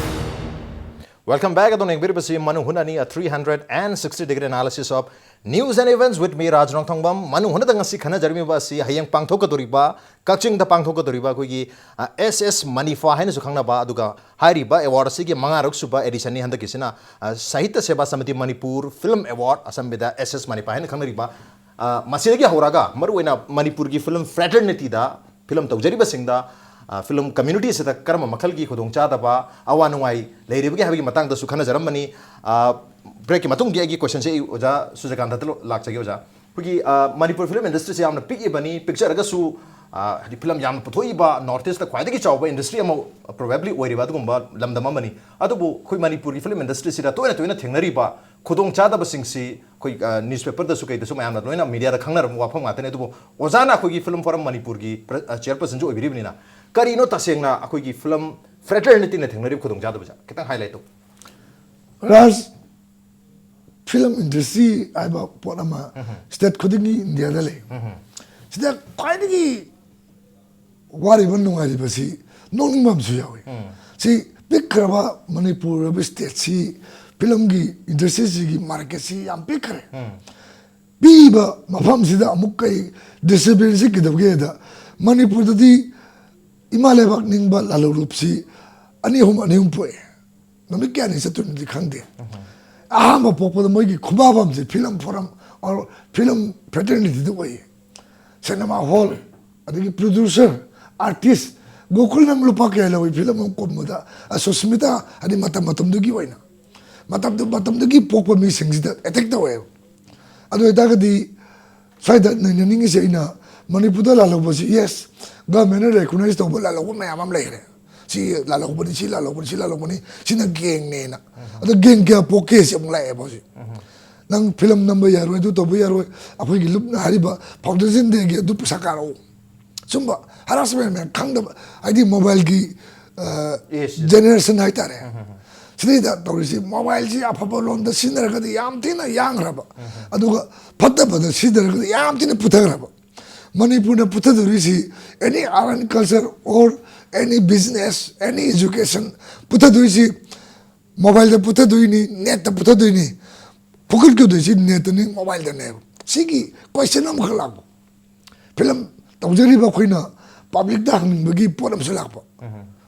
Welcome back. ꯑꯗꯣꯝꯅ ꯌꯦꯡꯕꯤꯔꯤꯕꯁꯤ ꯃꯅꯨꯡ ꯍꯨꯠꯅꯅꯤ, a three hundred and sixty degree analysis of news and events with me, ꯔꯥꯖ ꯅꯣꯡꯊꯣꯡꯕꯝ꯫ ꯃꯅꯨꯡ ꯍꯨꯠꯅꯗ ꯉꯁꯤ ꯈꯟꯅꯖꯔꯝꯃꯤꯕ ꯑꯁꯤ ꯍꯌꯦꯡ ꯄꯥꯡꯊꯣꯛꯀꯗꯧꯔꯤꯕ, ꯀꯛꯆꯤꯡꯗ ꯄꯥꯡꯊꯣꯛꯀꯗꯧꯔꯤꯕ ꯑꯩꯈꯣꯏꯒꯤ, ꯑ, ꯑꯦꯁ ꯑꯦꯁ ꯃꯅꯤꯐꯥ ꯍꯥꯏꯅꯁꯨ ꯈꯪꯅꯕ, ꯑꯗꯨꯒ ꯍꯥꯏꯔꯤꯕ ꯑꯦꯋꯥꯔꯗ ꯑꯁꯤꯒꯤ ꯃꯉꯥꯔꯛ ꯁꯨꯕ ꯑꯦꯗꯤꯁꯟꯅꯤ ꯍꯟꯗꯛꯀꯤꯁꯤꯅ, ꯑ, ꯁꯥꯍꯤꯇ꯭ꯌ ꯁꯦꯕꯥ ꯁꯃꯤꯇꯤ ꯃꯅꯤꯄꯨꯔ ꯐꯤꯂꯝ ꯑꯦꯋꯥꯔꯗ, ꯑꯆꯝꯕꯗ ꯑꯦꯁ ꯑꯦꯁ ꯃꯅꯤꯐꯥ ꯍꯥꯏꯅ ꯈꯪꯅꯔꯤꯕ꯫ ꯑ, ꯃꯁꯤꯗꯒꯤ ꯍꯧꯔꯒ ꯃꯔꯨꯑꯣꯏꯅ ꯃꯅꯤꯄꯨꯔꯒꯤ ꯐꯤꯂꯝ ꯐ꯭ꯔꯦꯇꯔꯅꯤꯇꯤꯗ ꯐꯤꯂꯝ ꯇꯧꯖꯔꯤꯕꯁꯤꯡꯗ, ꯑ, ꯐꯤꯂꯝ ꯀꯝꯃ꯭ꯌꯨꯅꯤꯇꯤ ꯑꯁꯤꯗ ꯀꯔꯝꯕ ꯃꯈꯜꯒꯤ ꯈꯨꯗꯣꯡꯆꯥꯗꯕ, ꯑꯋꯥ ꯅꯨꯡꯉꯥꯏ ꯂꯩꯔꯤꯕꯒꯦ ꯍꯥꯏꯕꯒꯤ ꯃꯇꯥꯡꯗꯁꯨ ꯈꯟꯅꯖꯔꯝꯕꯅꯤ꯫ ꯑ, ꯕ꯭ꯔꯦꯛꯀꯤ ꯃꯇꯨꯡꯒꯤ ꯑꯩꯒꯤ ꯀꯣꯏꯁꯟꯁꯦ ꯑꯩ ꯑꯣꯖꯥ ꯁꯨꯔꯖꯀꯥꯟꯇꯗ ꯂꯥꯛꯆꯒꯦ, ꯑꯣꯖꯥ꯫ ꯑꯩꯈꯣꯏꯒꯤ, ꯑ, ꯃꯅꯤꯄꯨꯔ ꯐꯤꯂꯝ ꯏꯟꯗꯁꯇ꯭ꯔꯤꯁꯦ ꯌꯥꯝꯅ ꯄꯤꯛꯏꯕꯅꯤ, ꯄꯤꯛꯆꯔꯒꯁꯨ, ꯑ, ꯍꯥꯏꯗꯤ ꯐꯤꯂꯝ ꯌꯥꯝꯅ ꯄꯨꯊꯣꯛꯏꯕ ꯅꯣꯔꯠ ꯏꯁꯇ ꯈ꯭ꯋꯥꯏꯗꯒꯤ ꯆꯥꯎꯕ ꯏꯟꯗꯁꯇ꯭ꯔꯤ ꯑꯃ ꯄ꯭ꯔꯣꯕꯦꯕ꯭ꯂꯤ ꯑꯣꯏꯔꯤꯕ ꯑꯗꯨꯒꯨꯝꯕ ꯂꯝꯗꯝ ꯑꯃꯅꯤ꯫ ꯑꯗꯨꯕꯨ ꯑꯩꯈꯣꯏ ꯃꯅꯤꯄꯨꯔꯒꯤ ꯐꯤꯂꯝ ꯏꯟꯗꯁꯇ꯭ꯔꯤꯁꯤꯗ ꯇꯣꯏꯅ ꯇꯣꯏꯅ ꯊꯦꯡꯅꯔꯤꯕ ꯈꯨꯗꯣꯡꯆꯥꯗꯕꯁꯤꯡꯁꯤ ꯑꯩꯈꯣꯏ, ꯑ, ꯅ꯭ꯌꯨꯁꯄꯦꯄꯔꯗꯁꯨ ꯀꯩꯗꯁꯨ ꯃꯌꯥꯝꯅ ꯂꯣꯏꯅ ꯃꯤꯗꯤꯌꯥꯗ ꯈꯪꯅꯔꯕ ꯋꯥꯐꯝ ꯉꯥꯛꯇꯅꯤ꯫ ꯑꯗꯨꯕꯨ ꯑꯣꯖꯥꯅ ꯑꯩꯈꯣꯏꯒꯤ ꯐꯤꯂꯝ ꯐꯣꯔꯝ ꯃꯅꯤꯄꯨꯔꯒꯤ ꯄ꯭ꯔ-, ꯑ, ꯆꯤꯌꯔꯄꯔꯁꯟꯁꯨ ꯑꯣꯏꯕꯤꯔꯤꯕꯅꯤꯅ, ꯀꯔꯤꯅꯣ ꯇꯁꯦꯡꯅ ꯑꯩꯈꯣꯏꯒꯤ ꯐꯤꯂꯝ ꯐ꯭ꯔꯦꯇꯔꯅꯤꯇꯤꯅ ꯊꯦꯡꯅꯔꯤꯕ ꯈꯨꯗꯣꯡꯆꯥꯗꯕꯁꯦ ꯈꯤꯇꯪ ꯍꯥꯏꯂꯥꯏꯠ ꯇꯧ꯫ ꯔꯥꯖ, ꯐꯤꯂꯝ ꯏꯟꯗꯁꯇ꯭ꯔꯤ ꯍꯥꯏꯕ ꯄꯣꯠ ꯑꯃ ꯁ꯭ꯇꯦꯠ ꯈꯨꯗꯤꯡꯒꯤ ꯏꯟꯗꯤꯌꯥꯗ ꯂꯩ꯫ ꯁꯤꯗ ꯈ꯭ꯋꯥꯏꯗꯒꯤ ꯋꯥꯔꯤꯕ ꯅꯨꯡꯉꯥꯏꯔꯤꯕꯁꯤ ꯅꯣꯛꯅꯤꯡꯕ ꯑꯃꯁꯨ ꯌꯥꯎꯏ꯫ ꯁꯤ ꯄꯤꯛꯈ꯭ꯔꯕ ꯃꯅꯤꯄꯨꯔ ꯍꯥꯏꯕ ꯁ꯭ꯇꯦꯠꯁꯤ, ꯐꯤꯂꯝꯒꯤ ꯏꯟꯗꯁꯇ꯭ꯔꯤꯁꯤꯒꯤ ꯃꯥꯔꯀꯦꯠꯁꯤ ꯌꯥꯝ ꯄꯤꯛꯈ꯭ꯔꯦ꯫ ꯄꯤꯛꯏꯕ ꯃꯐꯝꯁꯤꯗ ꯑꯃꯨꯛ ꯀꯩ ꯗꯤꯁꯤꯄ꯭ꯂꯤꯟꯁꯤ ꯀꯩꯗꯧꯒꯦꯗ, ꯃꯅꯤꯄꯨꯔꯗꯗꯤ ꯏꯃꯥ ꯂꯩꯕꯥꯛ ꯅꯤꯡꯕ ꯂꯥꯂꯣꯡꯂꯨꯞꯁꯤ ꯑꯅꯤ ꯑꯍꯨꯝ ꯑꯅꯤ ꯑꯍꯨꯝ ꯄꯣꯛꯑꯦ꯫ ꯅꯨꯃꯤꯠ ꯀꯌꯥꯅꯤ ꯆꯠꯇꯣꯏꯅꯣꯗꯤ ꯈꯪꯗꯦ꯫ ꯑꯍꯥꯟꯕ ꯄꯣꯛꯄꯗ ꯃꯣꯏꯒꯤ ꯈꯨꯕꯥꯕꯝꯁꯦ ꯐꯤꯂꯝ ꯐꯣꯔꯝ ꯑꯣꯔ ꯐꯤꯂꯝ ꯐ꯭ꯔꯦꯇꯔꯅꯤꯇꯤꯗ ꯑꯣꯏꯌꯦ꯫ ꯁꯤꯅꯦꯃꯥ ꯍꯣꯜ, ꯑꯗꯒꯤ ꯄ꯭ꯔꯣꯗ꯭ꯌꯨꯁꯔ, ꯑꯥꯔꯇꯤꯁ, ꯒꯣꯀꯨꯜ ꯅꯪ ꯂꯨꯄꯥ ꯀꯌꯥ ꯂꯧꯏ ꯐꯤꯂꯝ ꯑꯃ ꯀꯨꯝꯕꯗ? ꯑ, ꯁꯨꯁꯃꯤꯇꯥ, ꯍꯥꯏꯗꯤ ꯃꯇꯝ ꯃꯇꯝꯗꯨꯒꯤ ꯑꯣꯏꯅ, ꯃꯇꯝꯗꯨ ꯃꯇꯝꯗꯨꯒꯤ ꯄꯣꯛꯄ ꯃꯤꯁꯤꯡꯁꯤꯗ ꯑꯦꯇꯦꯛ ꯇꯧꯋꯦꯕ꯫ ꯑꯗꯨ ꯑꯣꯏꯇꯥꯔꯒꯗꯤ ꯁ꯭ꯋꯥꯏꯗ ꯅꯩꯅꯅꯤꯡꯉꯤꯁꯦ ꯑꯩꯅ, ꯃꯅꯤꯄꯨꯔꯗ ꯂꯥꯜꯍꯧꯕꯁꯤ, ꯌꯦꯁ, ꯒꯚꯔꯟꯃꯦꯟꯅ ꯔꯦꯀꯣꯛꯅꯥꯏꯖ ꯇꯧꯕ ꯂꯥꯜꯍꯧꯕ ꯃꯌꯥꯝ ꯑꯃ ꯂꯩꯈ꯭ꯔꯦ꯫ ꯁꯤ ꯂꯥꯜꯍꯧꯕꯅꯤ, ꯁꯤ ꯂꯥꯜꯍꯧꯕꯅꯤ, ꯁꯤ ꯂꯥꯜꯍꯧꯕꯅꯤ, ꯁꯤꯅ ꯒꯦꯡꯅꯦꯅ꯫ ꯑꯗꯣ ꯒꯦꯡ ꯀꯌꯥ ꯄꯣꯛꯀꯦ ꯁꯤ ꯑꯃꯨꯛ ꯂꯥꯛꯑꯦꯕ ꯍꯧꯖꯤꯛ꯫ ꯅꯪ ꯐꯤꯂꯝ ꯅꯝꯕ ꯌꯥꯔꯣꯏ, ꯑꯗꯨ ꯇꯧꯕ ꯌꯥꯔꯣꯏ, ꯑꯩꯈꯣꯏꯒꯤ ꯂꯨꯞꯅ ꯍꯥꯏꯔꯤꯕ ꯐꯥꯎꯟꯗꯦꯁꯟ ꯗꯦꯒꯤ ꯑꯗꯨ ꯄꯩꯁꯥ ꯀꯥꯔꯛꯎ꯫ ꯁꯨꯝꯕ ꯍꯔꯥꯁꯃꯦꯟ ꯃꯌꯥꯝ, ꯈꯪꯗꯕ, ꯍꯥꯏꯗꯤ ꯃꯣꯕꯥꯏꯜꯒꯤ, ꯑ, Yes. ꯖꯦꯅꯦꯔꯦꯁꯟ ꯍꯥꯏꯇꯥꯔꯦ꯫ ꯁꯤꯗꯩꯗ ꯇꯧꯔꯤꯁꯤ, ꯃꯣꯕꯥꯏꯜꯁꯤ ꯑꯐꯕ ꯂꯣꯝꯗ ꯁꯤꯖꯤꯟꯅꯔꯒꯗꯤ ꯌꯥꯝ ꯊꯤꯅ ꯌꯥꯡꯈ꯭ꯔꯕ, ꯑꯗꯨꯒ ꯐꯠꯇꯕꯗ ꯁꯤꯖꯤꯟꯅꯔꯒꯗꯤ ꯌꯥꯝ ꯊꯤꯅ ꯄꯨꯊꯈ꯭ꯔꯕ꯫ ꯃꯅꯤꯄꯨꯔꯅ ꯄꯨꯊꯗꯣꯔꯤꯁꯤ, any art and culture or any business, any education ꯄꯨꯊꯗꯣꯔꯤꯁꯤ ꯃꯣꯕꯥꯏꯜꯗ ꯄꯨꯊꯗꯣꯏꯅꯤ, ꯅꯦꯠꯇ ꯄꯨꯊꯗꯣꯏꯅꯤ, ꯐꯨꯒꯠꯀꯗꯣꯏꯁꯤ ꯅꯦꯠꯇꯅꯤ, ꯃꯣꯕꯥꯏꯜꯗꯅꯦꯕ꯫ ꯁꯤꯒꯤ ꯀꯣꯏꯁꯟ ꯑꯃꯈꯛ ꯂꯥꯛꯄ꯫ ꯐꯤꯂꯝ ꯇꯧꯖꯔꯤꯕ ꯑꯩꯈꯣꯏꯅ ꯄꯕ꯭ꯂꯤꯛꯇ ꯍꯪꯅꯤꯡꯕꯒꯤ ꯄꯣꯠ ꯑꯃꯁꯨ ꯂꯥꯛꯄ꯫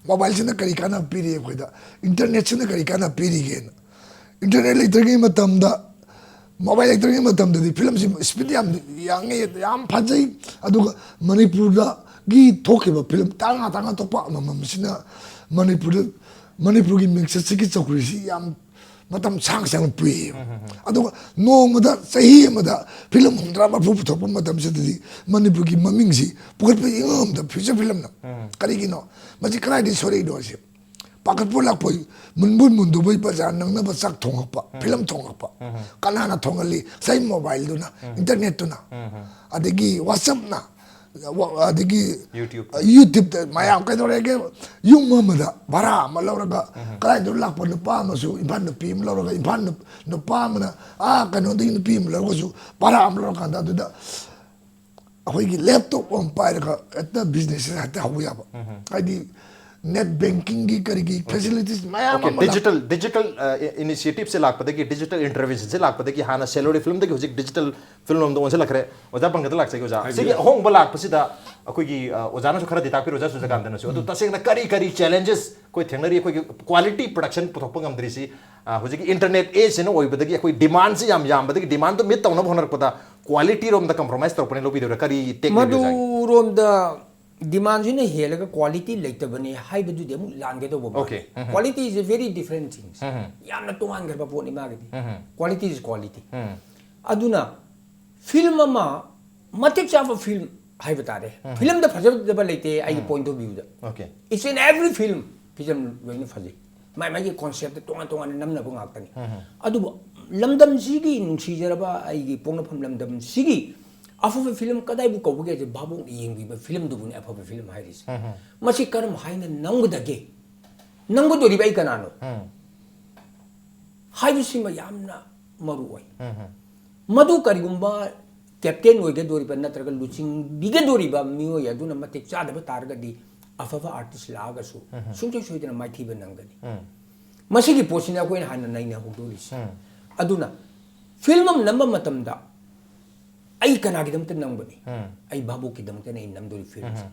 ꯃꯣꯕꯥꯏꯜꯁꯤꯅ ꯀꯔꯤ ꯀꯥꯟꯅꯕ ꯄꯤꯔꯤ ꯑꯩꯈꯣꯏꯗ, ꯏꯟꯇꯔꯅꯦꯠꯁꯤꯅ ꯀꯔꯤ ꯀꯥꯟꯅꯕ ꯄꯤꯔꯤꯒꯦꯅ꯫ ꯏꯟꯇꯔꯅꯦꯠ ꯂꯩꯇ꯭ꯔꯤꯉꯩ ꯃꯇꯝꯗ, ꯃꯣꯕꯥꯏꯜ ꯂꯩꯇ꯭ꯔꯤꯉꯩ ꯃꯇꯝꯗꯗꯤ ꯐꯤꯂꯝꯁꯤ ꯏꯁꯄꯤꯠ ꯌꯥꯝ ꯌꯥꯡꯉꯦ, ꯌꯥꯝ ꯐꯖꯩ꯫ ꯑꯗꯨꯒ ꯃꯅꯤꯄꯨꯔꯗꯒꯤ ꯊꯣꯛꯈꯤꯕ ꯐꯤꯂꯝ ꯇꯔꯥꯃꯉꯥ, ꯇꯔꯥꯃꯉꯥ ꯊꯣꯛꯄ ꯑꯃꯃꯝꯁꯤꯅ ꯃꯅꯤꯄꯨꯔꯗ, ꯃꯅꯤꯄꯨꯔꯒꯤ ꯃꯤꯡꯆꯠꯁꯤꯒꯤ ꯆꯧꯀ꯭ꯔꯤꯁꯤ ꯌꯥꯝ ꯃꯇꯝ ꯁꯥꯡ ꯁꯥꯡꯅ ꯄꯨꯏꯌꯦꯕ꯫ ꯑꯗꯨꯒ ꯅꯣꯡꯃꯗ, ꯆꯍꯤ ꯑꯃꯗ ꯐꯤꯂꯝ ꯍꯨꯝꯗ꯭ꯔꯥ ꯃꯔꯐꯨ ꯄꯨꯊꯣꯛꯄ ꯃꯇꯝꯁꯤꯗꯗꯤ ꯃꯅꯤꯄꯨꯔꯒꯤ ꯃꯃꯤꯡꯁꯤ ꯄꯨꯈꯠꯄ ꯏꯉꯝꯗ ꯐꯤꯆꯔ ꯐꯤꯂꯝꯅ꯫ ꯀꯔꯤꯒꯤꯅꯣ? ꯃꯁꯤ ꯀꯗꯥꯏꯗꯒꯤ ꯁꯣꯏꯔꯛꯏꯅꯣ ꯁꯤ? ꯄꯥꯈꯠꯄ ꯂꯥꯛꯄ, ꯃꯨꯟꯕꯣꯏ ꯃꯨꯟꯗꯕꯣꯏ ꯕꯖꯥꯔ ꯅꯪꯅꯕ ꯆꯥꯛ ꯊꯣꯡꯉꯛꯄ, ꯐꯤꯂꯝ ꯊꯣꯡꯉꯛꯄ꯫ ꯀꯅꯥꯅ ꯊꯣꯡꯍꯜꯂꯤ? ꯉꯁꯥꯏ ꯃꯣꯕꯥꯏꯜꯗꯨꯅ, ꯏꯟꯇꯔꯅꯦꯠꯇꯨꯅ, ꯑꯗꯒꯤ WhatsApp-ꯅ, ꯋꯥ-, ꯑꯗꯒꯤ YouTube꯫ YouTube-ꯇ ꯃꯌꯥꯝ ꯀꯩꯗꯧꯔꯦꯒꯦ? ꯌꯨꯝ ꯑꯃꯗ ꯚꯔꯥ ꯑꯃ ꯂꯧꯔꯒ ꯀꯗꯥꯏꯗ ꯂꯥꯛꯄ ꯅꯨꯄꯥ ꯑꯃꯁꯨ, ꯏꯝꯐꯥꯜ ꯅꯨꯄꯤ ꯑꯃ ꯂꯧꯔꯒ, ꯏꯝꯐꯥꯜ ꯅꯨꯞ-, ꯅꯨꯄꯥ ꯑꯃꯅ ꯑꯥ ꯀꯩꯅꯣꯗꯒꯤ ꯅꯨꯄꯤ ꯑꯃ ꯂꯧꯔꯒꯁꯨ ꯚꯔꯥ ꯑꯃ ꯂꯧꯔꯀꯥꯟꯗ ꯑꯗꯨꯗ ꯑꯩꯈꯣꯏꯒꯤ ꯂꯦꯞꯇꯣꯞ ꯑꯃ ꯄꯥꯏꯔꯒ ꯍꯦꯛꯇ ꯕꯤꯖꯤꯅꯦꯁꯁꯦ ꯍꯦꯛꯇ ꯍꯧꯕ ꯌꯥꯕ꯫ ꯍꯥꯏꯗꯤ ꯅꯦꯠ ꯕꯦꯡꯀꯤꯡꯒꯤ ꯀꯔꯤꯒꯤ ꯐꯦꯁꯤꯂꯤꯇꯤꯁ ꯃꯌꯥꯝ ꯑꯃ ꯂꯥꯛ- ꯗꯤꯖꯤꯇꯦꯜ, ꯗꯤꯖꯤꯇꯦꯜ ꯏꯅꯤꯁꯤꯌꯦꯇꯤꯞꯁꯦ ꯂꯥꯛꯄꯗꯒꯤ, ꯗꯤꯖꯤꯇꯦꯜ ꯏꯟꯇꯔꯚꯦꯟꯁꯟꯁꯦ ꯂꯥꯛꯄꯗꯒꯤ, ꯍꯥꯟꯅ ꯁꯦꯂꯣꯔꯤ ꯐꯤꯂꯝꯗꯒꯤ ꯍꯧꯖꯤꯛ ꯗꯤꯖꯤꯇꯦꯜ ꯐꯤꯂꯝ ꯂꯣꯝꯗ ꯑꯣꯟꯁꯤꯜꯂꯛꯈ꯭ꯔꯦ꯫ ꯑꯣꯖꯥ ꯄꯟꯀꯖꯇ ꯂꯥꯛꯆꯒꯦ ꯑꯣꯖꯥ꯫ ꯁꯤꯒꯤ ꯑꯍꯣꯡꯕ ꯂꯥꯛꯄꯁꯤꯗ ꯑꯩꯈꯣꯏꯒꯤ, ꯑ, ꯑꯣꯖꯥꯅꯁꯨ ꯈꯔꯗꯤ ꯇꯥꯛꯄꯤꯔꯣ, ꯑꯣꯖꯥ ꯁꯨꯖꯥꯀꯥꯟꯇꯅꯁꯨ꯫ ꯑꯗꯨ ꯇꯁꯦꯡꯅ ꯀꯔꯤ ꯀꯔꯤ ꯆꯦꯂꯦꯟꯖꯦꯁ ꯑꯩꯈꯣꯏ ꯊꯦꯡꯅꯔꯤ? ꯑꯩꯈꯣꯏꯒꯤ ꯀ꯭ꯋꯥꯂꯤꯇꯤ ꯄ꯭ꯔꯗꯛꯁꯟ ꯄꯨꯊꯣꯛꯄ ꯉꯝꯗ꯭ꯔꯤꯁꯤ, ꯑ, ꯍꯧꯖꯤꯛꯀꯤ ꯏꯟꯇꯔꯅꯦꯠ ꯑꯦꯖꯁꯤꯅ ꯑꯣꯏꯕꯗꯒꯤ ꯑꯩꯈꯣꯏ ꯗꯤꯃꯥꯟꯁꯤ ꯌꯥꯝ ꯌꯥꯝꯕꯗꯒꯤ ꯗꯤꯃꯥꯟꯗꯨ ꯃꯤꯠ ꯇꯧꯅꯕ ꯍꯣꯠꯅꯔꯛꯄꯗ ꯀ꯭ꯋꯥꯂꯤꯇꯤ ꯔꯣꯝꯗ ꯀꯝꯄ꯭ꯔꯣꯃꯥꯏꯁ ꯇꯧꯔꯛꯄꯅꯦ ꯂꯧꯕꯤꯗꯣꯏꯔꯥ? ꯀꯔꯤ ꯇꯦꯛ ꯂꯩꯒꯦ ꯑꯣꯖꯥꯒꯤ? ꯃꯗꯨꯔꯣꯝꯗ ꯗꯤꯃꯥꯟꯁꯤꯅ ꯍꯦꯜꯂꯒ ꯀ꯭ꯋꯥꯂꯤꯇꯤ ꯂꯩꯇꯕꯅꯤ ꯍꯥꯏꯕꯗꯨꯗꯤ ꯑꯃꯨꯛ ꯂꯥꯟꯒꯗꯧꯕ ꯃꯥꯜꯂꯤ꯫ Okay. Um. Quality is a very different things꯫ ꯎꯝ. ꯌꯥꯝꯅ ꯇꯣꯉꯥꯟꯈ꯭ꯔꯕ ꯄꯣꯠꯅꯤ ꯃꯥꯒꯤꯗꯤ꯫ ꯎꯝ. Quality is quality꯫ ꯎꯝ. ꯑꯗꯨꯅ ꯐꯤꯂꯝ ꯑꯃ ꯃꯇꯤꯛ ꯆꯥꯕ ꯐꯤꯂꯝ ꯍꯥꯏꯕ ꯇꯥꯔꯦ꯫ ꯐꯤꯂꯝꯗ ꯐꯖꯗꯕ ꯂꯩꯇꯦ ꯑꯩꯒꯤ point of viewꯗ꯫ Okay. Each and every film film ꯂꯣꯏꯅ ꯐꯖꯩ꯫ ꯃꯥꯏ ꯃꯥꯏꯒꯤ concept ꯇꯣꯉꯥꯟ ꯇꯣꯉꯥꯟꯅ ꯅꯝꯅꯕ ꯉꯥꯛꯇꯅꯤ꯫ ꯑꯗꯨꯕꯨ ꯂꯝꯗꯝꯁꯤꯒꯤ ꯅꯨꯡꯁꯤꯖꯔꯕ ꯑꯩꯒꯤ ꯄꯣꯛꯅꯐꯝ ꯂꯝꯗꯝꯁꯤꯒꯤ ꯑꯐꯕ ꯐꯤꯂꯝ ꯀꯗꯥꯏꯕꯨ ꯀꯧꯕꯒꯦ ꯍꯥꯏꯁꯦ ꯚꯥꯕꯣꯛꯅ ꯌꯦꯡꯕꯤꯕ ꯐꯤꯂꯝꯗꯨꯕꯨꯅꯤ ꯑꯐꯕ ꯐꯤꯂꯝ ꯍꯥꯏꯔꯤꯁꯦ꯫ ꯃꯁꯤ ꯀꯔꯝ ꯍꯥꯏꯅ ꯅꯝꯒꯗꯒꯦ? ꯅꯝꯒꯗꯣꯔꯤꯕ ꯑꯩ ꯀꯅꯥꯅꯣ? ꯍꯥꯏꯕꯁꯤꯃ ꯌꯥꯝꯅ ꯃꯔꯨ ꯑꯣꯏ꯫ ꯃꯗꯨ ꯀꯔꯤꯒꯨꯝꯕ ꯀꯦꯞꯇꯦꯟ ꯑꯣꯏꯒꯗꯣꯔꯤꯕ ꯅꯠꯇ꯭ꯔꯒ ꯂꯨꯆꯤꯡꯕꯤꯒꯗꯣꯔꯤꯕ ꯃꯤꯑꯣꯏ ꯑꯗꯨꯅ ꯃꯇꯤꯛ ꯆꯥꯗꯕ ꯇꯥꯔꯒꯗꯤ ꯑꯐꯕ artist ꯂꯥꯛꯑꯒꯁꯨ ꯁꯨꯡꯁꯣꯏ ꯁꯣꯏꯗꯅ ꯃꯥꯏꯊꯤꯕ ꯅꯪꯒꯅꯤ꯫ ꯃꯁꯤꯒꯤ ꯄꯣꯠꯁꯤꯅ ꯑꯩꯈꯣꯏꯅ ꯍꯥꯟꯅ ꯅꯩꯅꯍꯧꯗꯣꯔꯤꯁꯦ꯫ ꯑꯗꯨꯅ ꯐꯤꯂꯝ ꯑꯃ ꯅꯝꯕ ꯃꯇꯝꯗ ꯑꯩ ꯀꯅꯥꯒꯤꯗꯃꯛꯇ ꯅꯝꯒꯅꯤ? ꯑꯩ ꯚꯥꯕꯣꯛꯀꯤꯗꯃꯛꯇꯅ ꯑꯩ ꯅꯝꯗꯣꯔꯤ ꯐꯤꯂꯝꯁꯦ꯫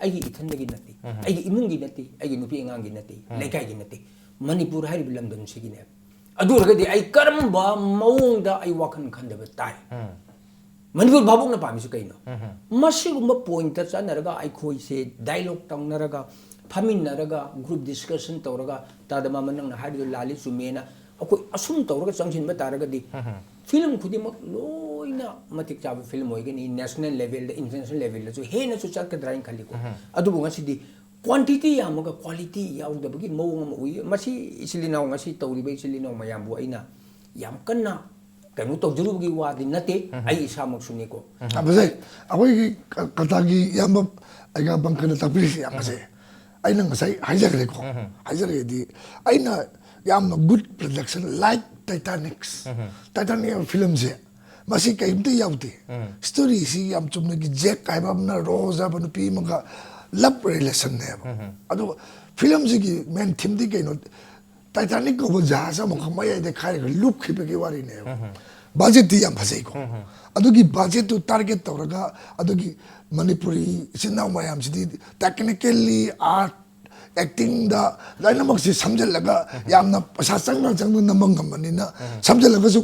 ꯑꯩꯒꯤ ꯏꯊꯟꯗꯒꯤ ꯅꯠꯇꯦ, ꯑꯩꯒꯤ ꯏꯃꯨꯡꯒꯤ ꯅꯠꯇꯦ, ꯑꯩꯒꯤ ꯅꯨꯄꯤ ꯑꯉꯥꯡꯒꯤ ꯅꯠꯇꯦ, ꯂꯩꯀꯥꯏꯒꯤ ꯅꯠꯇꯦ, ꯃꯅꯤꯄꯨꯔ ꯍꯥꯏꯔꯤꯕ ꯂꯝꯗꯝꯁꯤꯒꯤꯅꯦ꯫ ꯑꯗꯨ ꯑꯣꯏꯔꯒꯗꯤ ꯑꯩ ꯀꯔꯝꯕ ꯃꯑꯣꯡꯗ ꯑꯩ ꯋꯥꯈꯜ ꯈꯟꯗꯕ ꯇꯥꯏ? ꯃꯅꯤꯄꯨꯔ ꯚꯥꯕꯣꯛꯅ ꯄꯥꯝꯃꯤꯁꯤ ꯀꯩꯅꯣ? ꯃꯁꯤꯒꯨꯝꯕ ꯄꯣꯏꯟꯠꯇ ꯆꯠꯅꯔꯒ ꯑꯩꯈꯣꯏꯁꯦ ꯗꯥꯏꯂꯣꯛ ꯇꯧꯅꯔꯒ, ꯐꯝꯃꯤꯟꯅꯔꯒ, ꯒ꯭ꯔꯨꯞ ꯗꯤꯁꯀꯁꯟ ꯇꯧꯔꯒ, ꯇꯥꯗ ꯃꯥꯃ ꯅꯪꯅ ꯍꯥꯏꯔꯤꯗꯣ ꯂꯥꯜꯂꯤ ꯆꯨꯝꯃꯦꯅ ꯑꯩꯈꯣꯏ ꯑꯁꯨꯝ ꯇꯧꯔꯒ ꯆꯪꯁꯤꯟꯕ ꯇꯥꯔꯒꯗꯤ ꯐꯤꯂꯝ ꯈꯨꯗꯤꯡꯃꯛ ꯂꯣꯏꯅ ꯃꯇꯤꯛ ꯆꯥꯕ ꯐꯤꯂꯝ ꯑꯣꯏꯒꯅꯤ꯫ ꯅꯦꯁꯅꯦꯜ ꯂꯦꯚꯦꯜꯗ, ꯏꯟꯇꯔꯅꯦꯁꯅꯦꯜ ꯂꯦꯚꯦꯜꯗꯁꯨ ꯍꯦꯟꯅꯁꯨ ꯆꯠꯀꯗ꯭ꯔꯥ ꯍꯥꯏꯅ ꯈꯜꯂꯤꯀꯣ꯫ ꯑꯗꯨꯕꯨ ꯉꯁꯤꯗꯤ ꯀ꯭ꯋꯥꯟꯇꯤꯇꯤ ꯌꯥꯝꯃꯒ ꯀ꯭ꯋꯥꯂꯤꯇꯤ ꯌꯥꯎꯗꯕꯒꯤ ꯃꯑꯣꯡ ꯑꯃ ꯎꯏ꯫ ꯃꯁꯤ ꯏꯆꯤꯜ ꯏꯅꯥꯎ, ꯉꯁꯤ ꯇꯧꯔꯤꯕ ꯏꯆꯤꯜ ꯏꯅꯥꯎ ꯃꯌꯥꯝꯕꯨ ꯑꯩꯅ ꯌꯥꯝ ꯀꯟꯅ ꯀꯩꯅꯣ ꯇꯧꯖꯔꯨꯕꯒꯤ ꯋꯥꯗꯤ ꯅꯠꯇꯦ, ꯑꯩ ꯏꯁꯥꯃꯛꯁꯨꯅꯤꯀꯣ꯫ ꯌꯥꯝ ꯐꯖꯩ꯫ ꯑꯩꯈꯣꯏꯒꯤ ꯀ-, ꯀꯇꯥꯒꯤ ꯏꯌꯥꯝꯕ ꯑꯩꯒ ꯕꯪꯀꯅ ꯇꯥꯛꯄꯤꯔꯤꯁꯤ ꯌꯥꯝ ꯐꯖꯩ꯫ ꯑꯩꯅ ꯉꯁꯥꯏ ꯍꯥꯏꯖꯈ꯭ꯔꯦꯀꯣ꯫ ꯍꯥꯏꯖꯈ꯭ꯔꯦꯗꯤ ꯑꯩꯅ ꯌꯥꯝꯅ ꯒꯨꯗ ꯄ꯭ꯔꯗꯛꯁꯟ ꯂꯥꯏꯛ ꯇꯥꯏꯇꯥꯅꯤꯛꯁ꯫ ꯇꯥꯏꯇꯥꯅꯤꯛ ꯍꯥꯏꯕ ꯐꯤꯂꯝꯁꯦ ꯃꯁꯤ ꯀꯔꯤꯝꯇ ꯌꯥꯎꯗꯦ꯫ ꯁ꯭ꯇꯣꯔꯤꯁꯤ ꯌꯥꯝ ꯆꯨꯝꯅꯒꯤ ꯖꯦꯛ ꯍꯥꯏꯕ ꯑꯃꯅ ꯔꯣꯖ ꯍꯥꯏꯕ ꯅꯨꯄꯤ ꯑꯃꯒ ꯂꯞ ꯔꯤꯂꯦꯁꯟꯅꯦꯕ꯫ ꯑꯗꯨꯒ ꯐꯤꯂꯝꯁꯤꯒꯤ ꯃꯦꯟ ꯊꯤꯝꯗꯤ ꯀꯩꯅꯣ? ꯇꯥꯏꯇꯥꯅꯤꯛ ꯀꯧꯕ ꯖꯍꯥꯖ ꯑꯃꯈꯛ ꯃꯌꯥꯏꯗ ꯈꯥꯏꯔꯒ ꯂꯨꯞꯈꯤꯕꯒꯤ ꯋꯥꯔꯤꯅꯦꯕ꯫ ꯕꯖꯦꯠꯇꯤ ꯌꯥꯝ ꯐꯖꯩꯀꯣ꯫ ꯑꯗꯨꯒꯤ ꯕꯖꯦꯠꯇꯨ ꯇꯥꯔꯒꯦꯠ ꯇꯧꯔꯒ ꯑꯗꯨꯒꯤ ꯃꯅꯤꯄꯨꯔꯤ ꯏꯆꯤꯟ ꯏꯅꯥꯎ ꯃꯌꯥꯝꯁꯤꯗꯤ ꯇꯦꯛꯅꯤꯀꯦꯜꯂꯤ, ꯑꯥꯔꯠ, ꯑꯦꯛꯇꯤꯡꯗ ꯂꯣꯏꯅꯃꯛꯁꯤ ꯁꯝꯖꯜꯂꯒ ꯌꯥꯝꯅ ꯄꯩꯁꯥ ꯆꯪꯅ ꯆꯪꯅ ꯅꯝꯕ ꯉꯝꯕꯅꯤꯅ, ꯁꯝꯖꯜꯂꯒꯁꯨ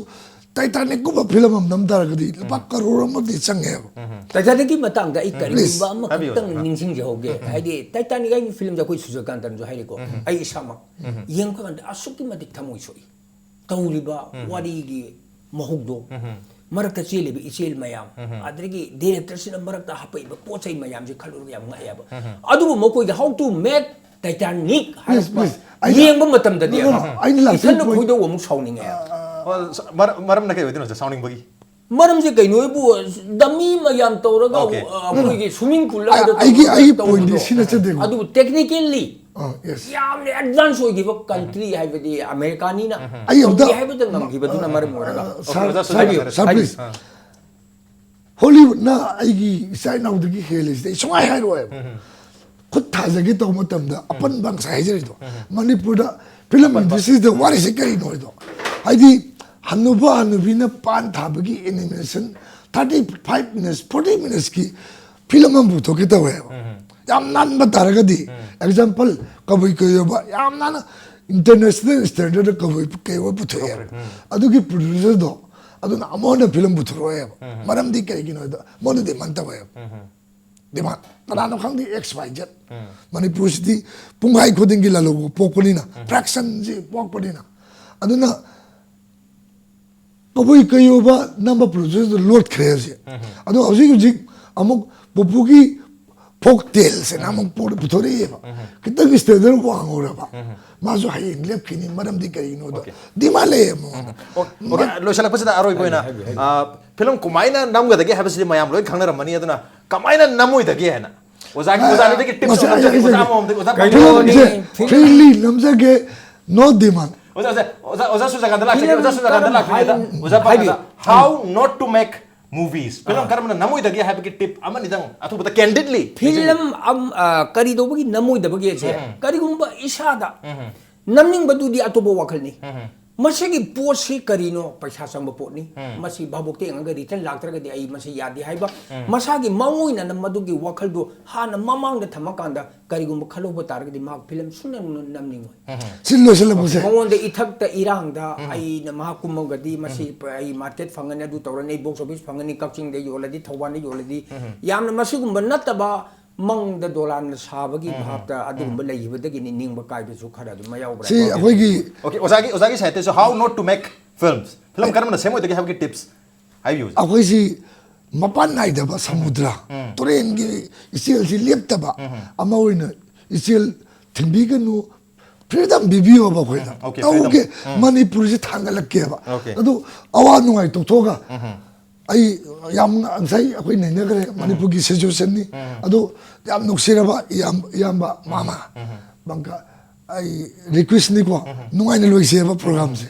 ꯇꯥꯏꯇꯥꯅꯤꯛꯀꯨꯝꯕ ꯐꯤꯂꯝ ꯑꯃ ꯅꯝ ꯇꯥꯔꯒꯗꯤ ꯂꯨꯄꯥ ꯀꯔꯣꯔ ꯑꯃꯗꯤ ꯆꯪꯉꯦꯕ꯫ ꯇꯥꯏꯇꯥꯅꯤꯛꯀꯤ ꯃꯇꯥꯡꯗ ꯑꯩ ꯀꯔꯤꯒꯨꯝꯕ ꯍꯥꯏꯕꯤꯌꯨ, ꯑꯃꯈꯛꯇꯪ ꯍꯥꯏꯕꯤꯌꯨ꯫ ꯅꯤꯡꯁꯤꯡꯖꯍꯧꯒꯦ꯫ ꯍꯥꯏꯗꯤ ꯇꯥꯏꯇꯥꯅꯤꯛ ꯍꯥꯏꯕ ꯐꯤꯂꯝꯁꯦ ꯑꯩꯈꯣꯏ ꯁꯨꯔꯖꯀꯥꯟꯇꯅꯁꯨ ꯍꯥꯏꯔꯤꯀꯣ, ꯑꯩ ꯏꯁꯥꯃꯛ ꯌꯦꯡꯕ ꯀꯥꯟꯗ ꯑꯁꯨꯛꯀꯤ ꯃꯇꯤꯛ ꯊꯃꯣꯏ ꯁꯣꯛꯏ꯫ ꯇꯧꯔꯤꯕ ꯋꯥꯔꯤꯒꯤ ꯃꯍꯧꯗꯣ, ꯃꯔꯛꯇ ꯆꯦꯜꯂꯤꯕ ꯏꯆꯦꯜ ꯃꯌꯥꯝ, ꯑꯗꯒꯤ ꯗꯤꯔꯦꯛꯇꯔꯁꯤꯅ ꯃꯔꯛꯇ ꯍꯥꯞꯄꯛꯏꯕ ꯄꯣꯠ ꯆꯩ ꯃꯌꯥꯝꯁꯦ ꯈꯜꯂꯨꯔꯒ ꯌꯥꯝ ꯉꯛꯑꯦꯕ꯫ ꯑꯗꯨꯕꯨ ꯃꯈꯣꯏꯒꯤ How to Make Titanic ꯍꯥꯏꯔꯛꯄ please. ꯑꯩꯅ ꯌꯦꯡꯕ ꯃꯇꯝꯗꯗꯤ, no, no, no. ꯑꯩꯅ ꯂꯥꯛꯇꯣꯏ ꯏꯊꯟꯗ point ꯈꯣꯏꯗꯧ ꯑꯃꯨꯛ ꯁꯥꯎꯅꯤꯡꯉꯦ꯫ ꯑꯣ, ꯁ-, ꯃꯔ-, ꯃꯔꯝꯅ ꯀꯩ ꯑꯣꯏꯗꯣꯏꯅꯣ, ꯁꯥꯎꯅꯤꯡꯕꯒꯤ? ꯃꯔꯝꯁꯦ ꯀꯩꯅꯣ ꯍꯥꯏꯕꯨ, ꯗꯃꯤ ꯃꯌꯥꯝ ꯇꯧꯔꯒ, okay. ꯑ, ꯑꯩꯈꯣꯏꯒꯤ swimming pool ꯑꯃꯗ ꯑꯩ-, ꯑꯩꯒꯤ, ꯇꯧꯕꯗꯣ ꯑꯩꯒꯤ ꯇꯧꯕꯗꯣ꯫ Pointꯗꯤ ꯁꯤ ꯅꯠꯆꯗꯦꯀꯣ꯫ ꯑꯗꯨꯕꯨ technically ꯑꯥ, yes. ꯌꯥꯝꯅ advance ꯑꯣꯏꯈꯤꯕ country ꯍꯥꯏꯕꯗꯤ ꯑꯃꯦꯔꯤꯀꯥꯅꯤꯅ ꯑꯩ ꯑꯝꯇ ꯇꯧꯒꯦ ꯍꯥꯏꯕꯗ ꯉꯝꯈꯤꯕꯗꯨꯅ ꯃꯔꯝ ꯑꯣꯏꯔꯒ꯫ ꯑ, sir, okay, sir, sir, ꯍꯥꯏꯕꯤꯌꯨ, please. ꯍꯥꯏꯕꯤꯌꯨ꯫ ꯍꯣꯂꯤꯋꯨꯗꯅ ꯑꯩꯒꯤ ꯏꯆꯥ ꯏꯅꯥꯎꯗꯒꯤ ꯍꯦꯜꯂꯤꯁꯤꯗꯤ ꯑꯩ ꯁꯨꯡꯍꯥꯏ ꯍꯥꯏꯔꯣꯏꯕ꯫ ꯈꯨꯠ ꯊꯥꯖꯒꯦ ꯇꯧꯕ ꯃꯇꯝꯗ ꯑꯄꯟꯕ ꯉꯁꯥꯏ ꯍꯥꯏꯖꯔꯤꯗꯣ, ꯃꯅꯤꯄꯨꯔꯗ ꯐꯤꯂꯝ ꯏꯟꯗꯁꯇ꯭ꯔꯤꯗ ꯋꯥꯔꯤꯁꯦ ꯀꯔꯤꯅꯣ ꯍꯥꯏꯗꯣ, ꯍꯥꯏꯗꯤ ꯍꯟꯅꯨꯕ ꯍꯟꯅꯨꯕꯤꯅ ꯄꯥꯟ ꯊꯥꯕꯒꯤ animation thirty five minutes, forty ꯃꯤꯅꯠꯁꯀꯤ ꯐꯤꯂꯝ ꯑꯃ ꯄꯨꯊꯣꯛꯀꯦ ꯇꯧꯋꯦꯕ꯫ ꯌꯥꯝ ꯅꯥꯟꯕ ꯇꯥꯔꯒꯗꯤ, ꯑꯦꯛꯖꯥꯝꯄꯜ, ꯀꯕꯨꯏ ꯀꯩꯑꯣꯏꯕ ꯌꯥꯝ ꯅꯥꯟꯅ ꯏꯟꯇꯔꯅꯦꯁꯅꯦꯜ ꯁ꯭ꯇꯦꯟꯗꯔꯗ ꯀꯕꯨꯏ ꯀꯩꯑꯣꯏꯕ ꯄꯨꯊꯣꯛꯑꯦꯕ꯫ ꯑꯗꯨꯒꯤ ꯄ꯭ꯔꯣꯗ꯭ꯌꯨꯁꯔꯗꯣ, ꯑꯗꯨꯅ ꯑꯃꯨꯛ ꯍꯟꯅ ꯐꯤꯂꯝ ꯄꯨꯊꯣꯔꯛꯑꯣꯏꯕ꯫ ꯃꯔꯝꯗꯤ ꯀꯩꯒꯤꯅꯣ ꯍꯥꯏꯗ, ꯃꯣꯏꯅ ꯗꯤꯃꯥꯟ ꯇꯧꯋꯦꯕ꯫ ꯗꯤꯃꯥꯟ ꯀꯅꯥꯅꯣ ꯈꯪꯗꯦ, ꯑꯦꯛꯁ ꯋꯥꯏ ꯖꯦꯠ꯫ ꯃꯅꯤꯄꯨꯔꯁꯤꯗꯤ ꯄꯨꯡꯈꯥꯏ ꯈꯨꯗꯤꯡꯒꯤ ꯂꯥꯂꯣꯡꯕ ꯄꯣꯛꯄꯅꯤꯅ, ꯐ꯭ꯔꯦꯛꯁꯟꯁꯤ ꯄꯣꯛꯄꯅꯤꯅ, ꯑꯗꯨꯅ ꯀꯕꯨꯏ ꯀꯩꯑꯣꯏꯕ ꯅꯝꯕ ꯄ꯭ꯔꯣꯗ꯭ꯌꯨꯁꯔꯗꯨ ꯂꯣꯠꯈ꯭ꯔꯦ ꯍꯧꯖꯤꯛ꯫ ꯑꯗꯣ ꯍꯧꯖꯤꯛ ꯍꯧꯖꯤꯛ ꯑꯃꯨꯛ ꯄꯨꯄꯨꯒꯤ ꯐꯣꯛ ꯇꯦꯜꯁ ꯍꯥꯏꯅ ꯑꯃꯨꯛ ꯄꯣꯠ ꯄꯨꯊꯣꯔꯛꯑꯦꯕ꯫ ꯈꯤꯇꯪ ꯁ꯭ꯇꯦꯟꯗꯔꯗ ꯋꯥꯡꯍꯧꯔꯕ, ꯃꯥꯁꯨ ꯍꯌꯦꯡ ꯂꯦꯞꯈꯤꯅꯤ, ꯃꯔꯝꯗꯤ ꯀꯔꯤꯒꯤꯅꯣꯗ ꯑꯣꯀꯦ꯫ ꯗꯤꯃꯥꯟ ꯂꯩꯌꯦ ꯃꯉꯣꯟꯗ꯫ ꯑꯣ, ꯑꯣꯀꯦ, ꯂꯣꯏꯁꯤꯜꯂꯛꯄꯁꯤꯗ ꯑꯔꯣꯏꯕ ꯑꯣꯏꯅ, ꯍꯥꯏꯕꯤꯌꯨ, ꯍꯥꯏꯕꯤꯌꯨ꯫ ꯑ, ꯐꯤꯂꯝ ꯀꯃꯥꯏꯅ ꯅꯝꯒꯗꯒꯦ ꯍꯥꯏꯕꯁꯤꯗꯤ ꯃꯌꯥꯝ ꯂꯣꯏ ꯈꯪꯅꯔꯝꯃꯅꯤ, ꯑꯗꯨꯅ ꯀꯃꯥꯏꯅ ꯅꯝꯃꯣꯏꯗꯒꯦ ꯍꯥꯏꯅ ꯑꯣꯖꯥꯒꯤ, ꯑꯣꯖꯥꯗꯒꯤ ꯇꯤꯞꯁ ꯑꯃ, ꯑꯣꯖꯥ ꯑꯃꯃꯝꯗꯒꯤ ꯑꯣꯖꯥ ꯄꯥꯏꯕꯤꯌꯨ꯫ ꯐꯤꯂꯝꯁꯦ ꯐ꯭ꯔꯤꯂꯤ ꯅꯝꯖꯒꯦ, ꯅꯣ ꯗꯤꯃꯥꯟ꯫ ꯑꯣꯖꯥ, ꯑꯣꯖꯥ, ꯑꯣꯖꯥ, ꯑꯣꯖꯥ ꯁꯨꯖꯥꯀꯥꯟꯇ ꯂꯥꯛꯆꯒꯦ, ꯑꯣꯖꯥ ꯁꯨꯖꯥꯀꯥꯟꯇ ꯂꯥꯛꯆꯒꯦꯗ, ꯑꯣꯖꯥ ꯄꯥꯏꯕꯤꯌꯨ꯫ How not to make movies, film ꯀꯔꯝꯅ ꯅꯝꯃꯣꯏꯗꯒꯦ ꯍꯥꯏꯕꯒꯤ ꯇꯤꯞ ꯑꯃꯅꯤꯗꯪ ꯑꯊꯨꯕꯗ candidly꯫ ꯐꯤꯂꯝ ꯑꯝ-, ꯑ, ꯀꯔꯤꯗꯧꯕꯒꯤ ꯅꯝꯃꯣꯏꯗꯕꯒꯦꯁꯦ? ꯀꯔꯤꯒꯨꯝꯕ ꯏꯁꯥꯗ ꯅꯝꯅꯤꯡꯕꯗꯨꯗꯤ ꯑꯇꯣꯞꯄ ꯋꯥꯈꯜꯅꯤ꯫ ꯃꯁꯤꯒꯤ ꯄꯣꯠꯁꯤ ꯀꯔꯤꯅꯣ? ꯄꯩꯁꯥ ꯆꯪꯕ ꯄꯣꯠꯅꯤ꯫ ꯃꯁꯤ ꯚꯥꯕꯣꯛꯇ ꯌꯦꯡꯉꯒ ꯔꯤꯇꯔꯟ ꯂꯥꯛꯇ꯭ꯔꯒꯗꯤ ꯑꯩ ꯃꯁꯤ ꯌꯥꯗꯦ ꯍꯥꯏꯕ ꯃꯁꯥꯒꯤ ꯃꯑꯣꯡ ꯑꯣꯏꯅ ꯃꯗꯨꯒꯤ ꯋꯥꯈꯜꯗꯣ ꯍꯥꯟꯅ ꯃꯃꯥꯡꯗ ꯊꯝꯃꯀꯥꯟꯗ ꯀꯔꯤꯒꯨꯝꯕ ꯈꯜꯍꯧꯕ ꯇꯥꯔꯒꯗꯤ ꯃꯍꯥꯛ ꯐꯤꯂꯝ ꯁꯨꯡꯅꯝ ꯅꯝꯅꯤꯡꯉꯣꯏ꯫ ꯁꯤ ꯂꯣꯏꯁꯤꯜꯂꯛꯄꯁꯦ꯫ ꯃꯉꯣꯟꯗ ꯏꯊꯛꯇ ꯏꯔꯥꯡꯗ ꯑꯩꯅ ꯃꯍꯥꯛ ꯀꯨꯝꯃꯒꯗꯤ ꯃꯁꯤ ꯑꯩ ꯃꯥꯔꯀꯦꯠ ꯐꯪꯒꯅꯤ, ꯑꯗꯨ ꯇꯧꯔꯅꯤ, ꯑꯩ ꯕꯣꯛꯁ ꯑꯣꯐꯤꯁ ꯐꯪꯒꯅꯤ, ꯀꯛꯆꯤꯡꯗ ꯌꯣꯜꯂꯗꯤ, ꯊꯧꯕꯥꯜꯗ ꯌꯣꯜꯂꯗꯤ, ꯌꯥꯝꯅ ꯃꯁꯤꯒꯨꯝꯕ ꯅꯠꯇꯕ ꯃꯪꯗ ꯗꯣꯂꯥꯟ ꯁꯥꯕꯒꯤ ꯚꯥꯞꯇ ꯑꯗꯨꯒꯨꯝꯕ ꯂꯩꯈꯤꯕꯗꯒꯤꯅꯤ ꯅꯤꯡꯕ ꯀꯥꯏꯕꯁꯨ ꯈꯔ ꯑꯗꯨꯝ ꯌꯥꯎꯕ꯭ꯔꯥ? ꯁꯤ ꯑꯩꯈꯣꯏꯒꯤ ꯑꯣꯀꯦ, ꯑꯣꯖꯥꯒꯤ, ꯑꯣꯖꯥꯒꯤ ꯁꯥꯏꯠꯇꯁꯨ how not to make films, film ꯀꯔꯝꯅ ꯁꯦꯝꯃꯣꯏꯗꯒꯦ ꯍꯥꯏꯕꯒꯤ ꯇꯤꯞꯁ ꯍꯥꯏꯕꯤꯌꯨ, ꯑꯣꯖꯥ꯫ ꯑꯩꯈꯣꯏꯁꯤ ꯃꯄꯥꯟ ꯅꯥꯏꯗꯕ ꯁꯃꯨꯗ꯭ꯔ, ꯇꯨꯔꯦꯟꯒꯤ ꯏꯆꯦꯜꯁꯤ ꯂꯦꯞꯇꯕ ꯑꯃ ꯑꯣꯏꯅ ꯏꯆꯦꯜ ꯊꯤꯟꯕꯤꯒꯅꯨ, ꯐ꯭ꯔꯤꯗꯝ ꯄꯤꯕꯤꯌꯣꯕ ꯑꯩꯈꯣꯏꯗ꯫ ꯎꯝ, okay, ꯇꯧꯒꯦ, freedom. ꯎꯝ꯫ ꯃꯅꯤꯄꯨꯔꯁꯤ ꯊꯥꯡꯒꯠꯂꯛꯀꯦꯕ꯫ Okay. ꯑꯗꯨ ꯑꯋꯥ ꯅꯨꯡꯉꯥꯏ ꯇꯣꯛꯊꯣꯛꯑꯒ ꯑꯩ ꯌꯥꯝ ꯉ-, ꯉꯁꯥꯏ ꯑꯩꯈꯣꯏ ꯅꯩꯅꯈ꯭ꯔꯦ, ꯃꯅꯤꯄꯨꯔꯒꯤ ꯁꯤꯆꯨꯋꯦꯁꯟꯅꯤ꯫ ꯑꯗꯣ ꯌꯥꯝ ꯅꯨꯡꯁꯤꯔꯕ ꯏꯌꯥꯝ-, ꯏꯌꯥꯝꯕ ꯃꯥꯃ ꯕꯪꯀ, ꯑꯩ ꯔꯤꯀ꯭ꯋꯦꯁꯅꯤꯀꯣ, ꯅꯨꯡꯉꯥꯏꯅ ꯂꯣꯏꯁꯦꯕ ꯄ꯭ꯔꯣꯒ꯭ꯔꯥꯝꯁꯦ꯫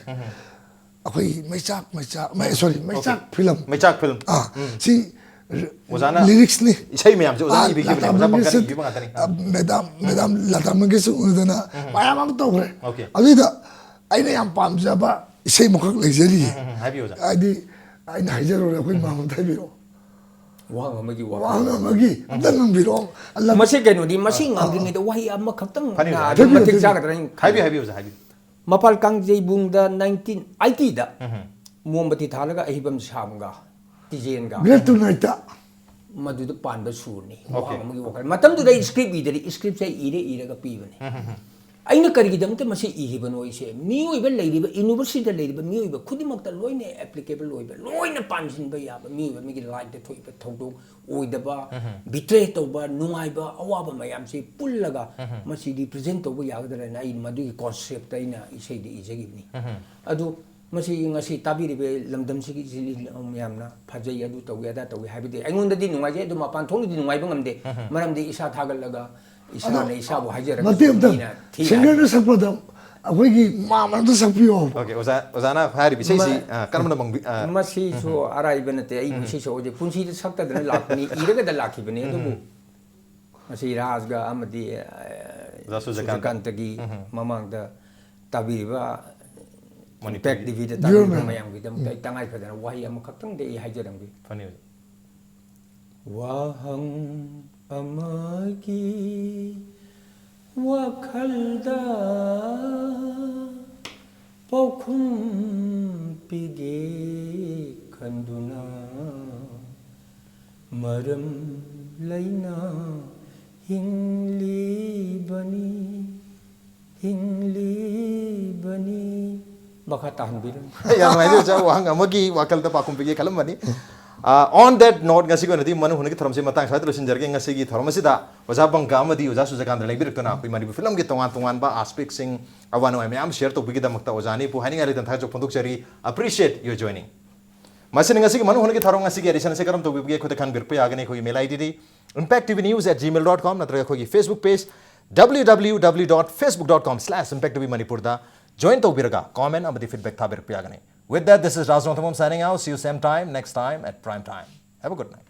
ꯑꯩꯈꯣꯏ ꯃꯩꯆꯥꯛ, ꯃꯩꯆꯥꯛ, ꯃꯩ-, sorry, ꯃꯩꯆꯥꯛ ꯐꯤꯂꯝ꯫ ꯃꯩꯆꯥꯛ ꯐꯤꯂꯝ꯫ ꯑꯥ, ꯁꯤ ꯑꯣꯖꯥꯅ ꯂꯤꯔꯤꯛꯁꯅꯤ꯫ ꯏꯁꯩ ꯃꯌꯥꯝꯁꯦ ꯑꯣꯖꯥꯅ ꯑꯥ, ꯏꯕꯤꯈꯤꯕꯅꯦ, ꯂꯇꯥ ꯑꯣꯖꯥ ꯄꯪꯀꯖꯅ ꯃꯪꯒꯦꯁꯀꯔ, ꯏꯕꯤꯕ ꯉꯥꯛꯇꯅꯤ꯫ ꯑ, ꯃꯦꯗꯥꯝ ꯃꯦꯗꯥꯝ ꯂꯇꯥ ꯃꯪꯒꯦꯁꯀꯔ ꯎꯅꯗꯅ ꯃꯌꯥꯝ ꯑꯃ ꯇꯧꯈ꯭ꯔꯦ꯫ ꯑꯣꯀꯦ꯫ ꯑꯗꯨꯗ ꯑꯩꯅ ꯌꯥꯝ ꯄꯥꯝꯖꯕ ꯏꯁꯩ ꯑꯃꯈꯛ ꯂꯩꯖꯔꯤꯌꯦ꯫ ꯎꯝ, ꯍꯥꯏꯕꯤꯌꯨ ꯑꯣꯖꯥ꯫ ꯍꯥꯏꯗꯤ ꯑꯩꯅ ꯍꯥꯏꯖꯔꯨꯔꯦ, ꯑꯩꯈꯣꯏ ꯃꯥꯝꯗ ꯍꯥꯏꯕꯤꯔꯛꯑꯣ꯫ ꯋꯥꯍꯪ ꯑꯃꯒꯤ ꯋꯥꯍꯪ ꯋꯥꯈꯜ ꯑꯃꯒꯤ ꯑꯝꯇ ꯉꯝꯕꯤꯔꯛꯑꯣ꯫ ꯑꯜꯂ- ꯃꯁꯤ ꯀꯩꯅꯣꯗꯤ, ꯃꯁꯤ ꯉꯥꯡꯗ꯭ꯔꯤꯉꯩꯗ ꯋꯥꯍꯩ ꯑꯃꯈꯛꯇꯪ ꯐꯅꯤ, ꯅꯥ- ꯐꯅꯤ꯫ ꯑꯗꯨꯝ ꯃꯇꯤꯛ ꯐꯅꯤ꯫ ꯆꯥꯒꯗ꯭ꯔꯥ ꯍꯥꯏꯅ ꯍꯥꯏꯕꯤꯌꯨ, ꯍꯥꯏꯕꯤꯌꯨ ꯑꯣꯖꯥ, ꯍꯥꯏꯕꯤꯌꯨ꯫ ꯃꯄꯥꯜ ꯀꯥꯡꯖꯩꯕꯨꯡꯗ ꯅꯥꯏꯟꯇꯤꯟ ꯑꯥꯏꯇꯤꯗ ꯃꯣꯝꯕꯇꯤ ꯊꯥꯜꯂꯒ ꯑꯍꯤꯕꯝ ꯁꯥꯝꯒ ꯇꯤꯖꯦꯟꯒ Great Tonight-ꯇ꯫ ꯃꯗꯨꯗ ꯄꯥꯟꯕ ꯁꯨꯔꯅꯤ꯫ ꯑꯣꯀꯦ꯫ ꯋꯥꯍꯪ ꯑꯃꯒꯤ ꯋꯥꯈꯜ꯫ ꯃꯇꯝꯗꯨꯗ ꯑꯩ script ꯏꯗꯔꯤ, script-ꯁꯦ ꯑꯩ ꯏꯔꯦ ꯏꯔꯒ ꯄꯤꯕꯅꯤ꯫ ꯑꯩꯅ ꯀꯔꯤꯒꯤꯗꯃꯛꯇ ꯃꯁꯤ ꯏꯔꯤꯕꯅꯣ? ꯑꯩꯁꯦ ꯃꯤꯑꯣꯏꯕ ꯂꯩꯔꯤꯕ, university-ꯗ ꯂꯩꯔꯤꯕ ꯃꯤꯑꯣꯏꯕ ꯈꯨꯗꯤꯡꯃꯛꯇ ꯂꯣꯏꯅ applicable ꯑꯣꯏꯕ, ꯂꯣꯏꯅ ꯄꯥꯟꯁꯤꯟꯕ ꯌꯥꯕ, ꯃꯤꯑꯣꯏꯕ ꯑꯃꯒꯤ life-ꯇ ꯊꯣꯛꯏꯕ ꯊꯧꯗꯣꯛ, ꯑꯣꯏꯗꯕ, betray ꯇꯧꯕ, ꯅꯨꯡꯉꯥꯏꯕ, ꯑꯋꯥꯕ ꯃꯌꯥꯝꯁꯤ ꯄꯨꯜꯂꯒ ꯃꯁꯤ represent ꯇꯧꯕ ꯌꯥꯒꯗ꯭ꯔꯥꯅ ꯑꯩ ꯃꯗꯨꯒꯤ concept-ꯇ ꯑꯩꯅ ꯏꯁꯩꯗꯤ ꯏꯖꯈꯤꯕꯅꯤ꯫ ꯑꯗꯨ ꯃꯁꯤ ꯉꯁꯤ ꯇꯥꯕꯤꯔꯤꯕ ꯂꯝꯗꯝꯁꯤꯒꯤ ꯃꯌꯥꯝꯅ ꯐꯖꯩ, ꯑꯗꯨ ꯇꯧꯏ, ꯑꯗꯥ ꯇꯧꯏ ꯍꯥꯏꯕꯗꯤ ꯑꯩꯉꯣꯟꯗꯗꯤ ꯅꯨꯡꯉꯥꯏꯖꯩ, ꯑꯗꯨ ꯃꯄꯥꯟ ꯊꯣꯛꯅꯗꯤ ꯅꯨꯡꯉꯥꯏꯕ ꯉꯝꯗꯦ꯫ ꯃꯔꯝꯗꯤ ꯏꯁꯥ ꯊꯥꯒꯠꯂꯒ ꯏꯁꯥꯅ ꯏꯁꯥꯕꯨ ꯍꯥꯏꯖꯔꯒ ꯃꯇꯦꯛ ꯑꯝꯇ ꯃꯤꯅ ꯊꯤ ꯁꯤꯡꯒꯔꯅ ꯁꯛꯄꯗ ꯑꯩꯈꯣꯏꯒꯤ ꯃꯥ ꯃꯔꯛꯇ ꯁꯛꯄꯤꯌꯣ꯫ ꯑꯣꯀꯦ, ꯑꯣꯖꯥ, ꯑꯣꯖꯥꯅ ꯍꯥꯏꯔꯤꯕ ꯏꯁꯩꯁꯤ ꯃ- ꯑ, ꯀꯔꯝꯅ ꯃꯪꯕꯤ-, ꯑ, ꯃꯁꯤꯁꯨ ꯑꯔꯥꯏꯕ ꯅꯠꯇꯦ꯫ ꯑꯩꯕꯨ ꯏꯁꯩ ꯁꯛꯑꯣꯗꯤ ꯄꯨꯟꯁꯤꯗ ꯁꯛꯇꯗꯅ ꯂꯥꯛꯄꯅꯤ, ꯏꯔꯒꯗ ꯂꯥꯛꯈꯤꯕꯅꯤ꯫ ꯑꯗꯨꯕꯨ ꯃꯁꯤ ꯔꯥꯖꯒ ꯑꯃꯗꯤ, ꯑ, ꯑꯣꯖꯥ ꯁꯨꯖꯀꯥꯟꯇ꯫ ꯁꯨꯖꯀꯥꯟꯇꯒꯤ ꯃꯃꯥꯡꯗ ꯇꯥꯕꯤꯔꯤꯕ ꯃꯅꯤꯄꯨꯔꯒꯤ Impact T V-ꯗ ꯇꯥꯕꯤꯔꯤꯕ ꯃꯌꯥꯝ꯫ ꯃꯌꯥꯝꯒꯤꯗꯃꯛꯇ ꯑꯩ ꯇꯉꯥꯏ ꯐꯗꯅ ꯋꯥꯍꯩ ꯑꯃꯈꯛꯇꯪꯗꯤ ꯑꯩ ꯍꯥꯏꯖꯔꯝꯒꯦ꯫ ꯐꯅꯤ ꯑꯣꯖꯥ꯫ ꯋꯥꯍꯪ ꯑꯃꯒꯤ ꯋꯥꯈꯜꯗ ꯄꯥꯎꯈꯨꯝ ꯄꯤꯒꯦ ꯈꯟꯗꯨꯅ ꯃꯔꯝ ꯂꯩꯅ ꯍꯤꯡꯂꯤꯕꯅꯤ, ꯍꯤꯡꯂꯤꯕꯅꯤ꯫ ꯃꯈꯥ ꯇꯥꯍꯟꯕꯤꯔꯝꯃꯨ꯫ ꯌꯥꯝ ꯅꯨꯡꯉꯥꯏꯖꯩ ꯑꯣꯖꯥ, ꯋꯥꯍꯪ ꯑꯃꯒꯤ ꯋꯥꯈꯜꯗ ꯄꯥꯎꯈꯨꯝ ꯄꯤꯒꯦ ꯈꯜꯂꯝꯕꯅꯤ꯫ ꯑ, on that note, ꯉꯁꯤꯒꯤ ꯑꯣꯏꯅꯗꯤ ꯃꯅꯨ ꯍꯨꯅꯒꯤ ꯊꯧꯔꯝꯁꯤ ꯃꯇꯥꯡ ꯁ꯭ꯋꯥꯏꯗ ꯂꯣꯏꯁꯤꯟꯖꯔꯒꯦ꯫ ꯉꯁꯤꯒꯤ ꯊꯧꯔꯝ ꯑꯁꯤꯗ ꯑꯣꯖꯥ ꯕꯪꯀ ꯑꯃꯗꯤ ꯑꯣꯖꯥ ꯁꯨꯖꯀꯥꯟꯇ ꯂꯩꯕꯤꯔꯛꯇꯨꯅ ꯑꯩꯈꯣꯏ ꯃꯅꯤꯄꯨꯔ ꯐꯤꯂꯝꯒꯤ ꯇꯣꯉꯥꯟ ꯇꯣꯉꯥꯟꯕ aspect-ꯁꯤꯡ, ꯑꯋꯥ ꯅꯨꯡꯉꯥꯏ ꯃꯌꯥꯝ share ꯇꯧꯕꯤꯒꯤꯗꯃꯛꯇ ꯑꯣꯖꯥ ꯑꯅꯤꯕꯨ ꯍꯥꯏꯅꯤꯡꯉꯥꯏ ꯂꯩꯇꯅ ꯊꯥꯒꯠꯆꯕ ꯐꯣꯡꯗꯣꯛꯆꯔꯤ꯫ Appreciate your joining꯫ ꯃꯁꯤꯅ ꯉꯁꯤꯒꯤ ꯃꯅꯨ ꯍꯨꯅꯒꯤ ꯊꯧꯔꯝ ꯉꯁꯤꯒꯤ edition ꯑꯁꯤ ꯀꯔꯝ ꯇꯧꯕꯤꯕꯒꯦ? ꯑꯩꯈꯣꯏꯗ ꯈꯪꯕꯤꯔꯛꯄ ꯌꯥꯒꯅꯤ ꯑꯩꯈꯣꯏꯒꯤ mail I D-ꯗꯤ impact T V news at gmail dot com ꯅꯠꯇ꯭ꯔꯒ ꯑꯩꯈꯣꯏꯒꯤ Facebook page W W W dot facebook dot com slash impact T V Manipur-ꯗ join ꯇꯧꯕꯤꯔꯒ comment ꯑꯃꯗꯤ feedback ꯊꯥꯕꯤꯔꯛꯄ ꯌꯥꯒꯅꯤ꯫ With that, this is Raj Rongthambam signing out. See you same time next time at prime time. Have a good night.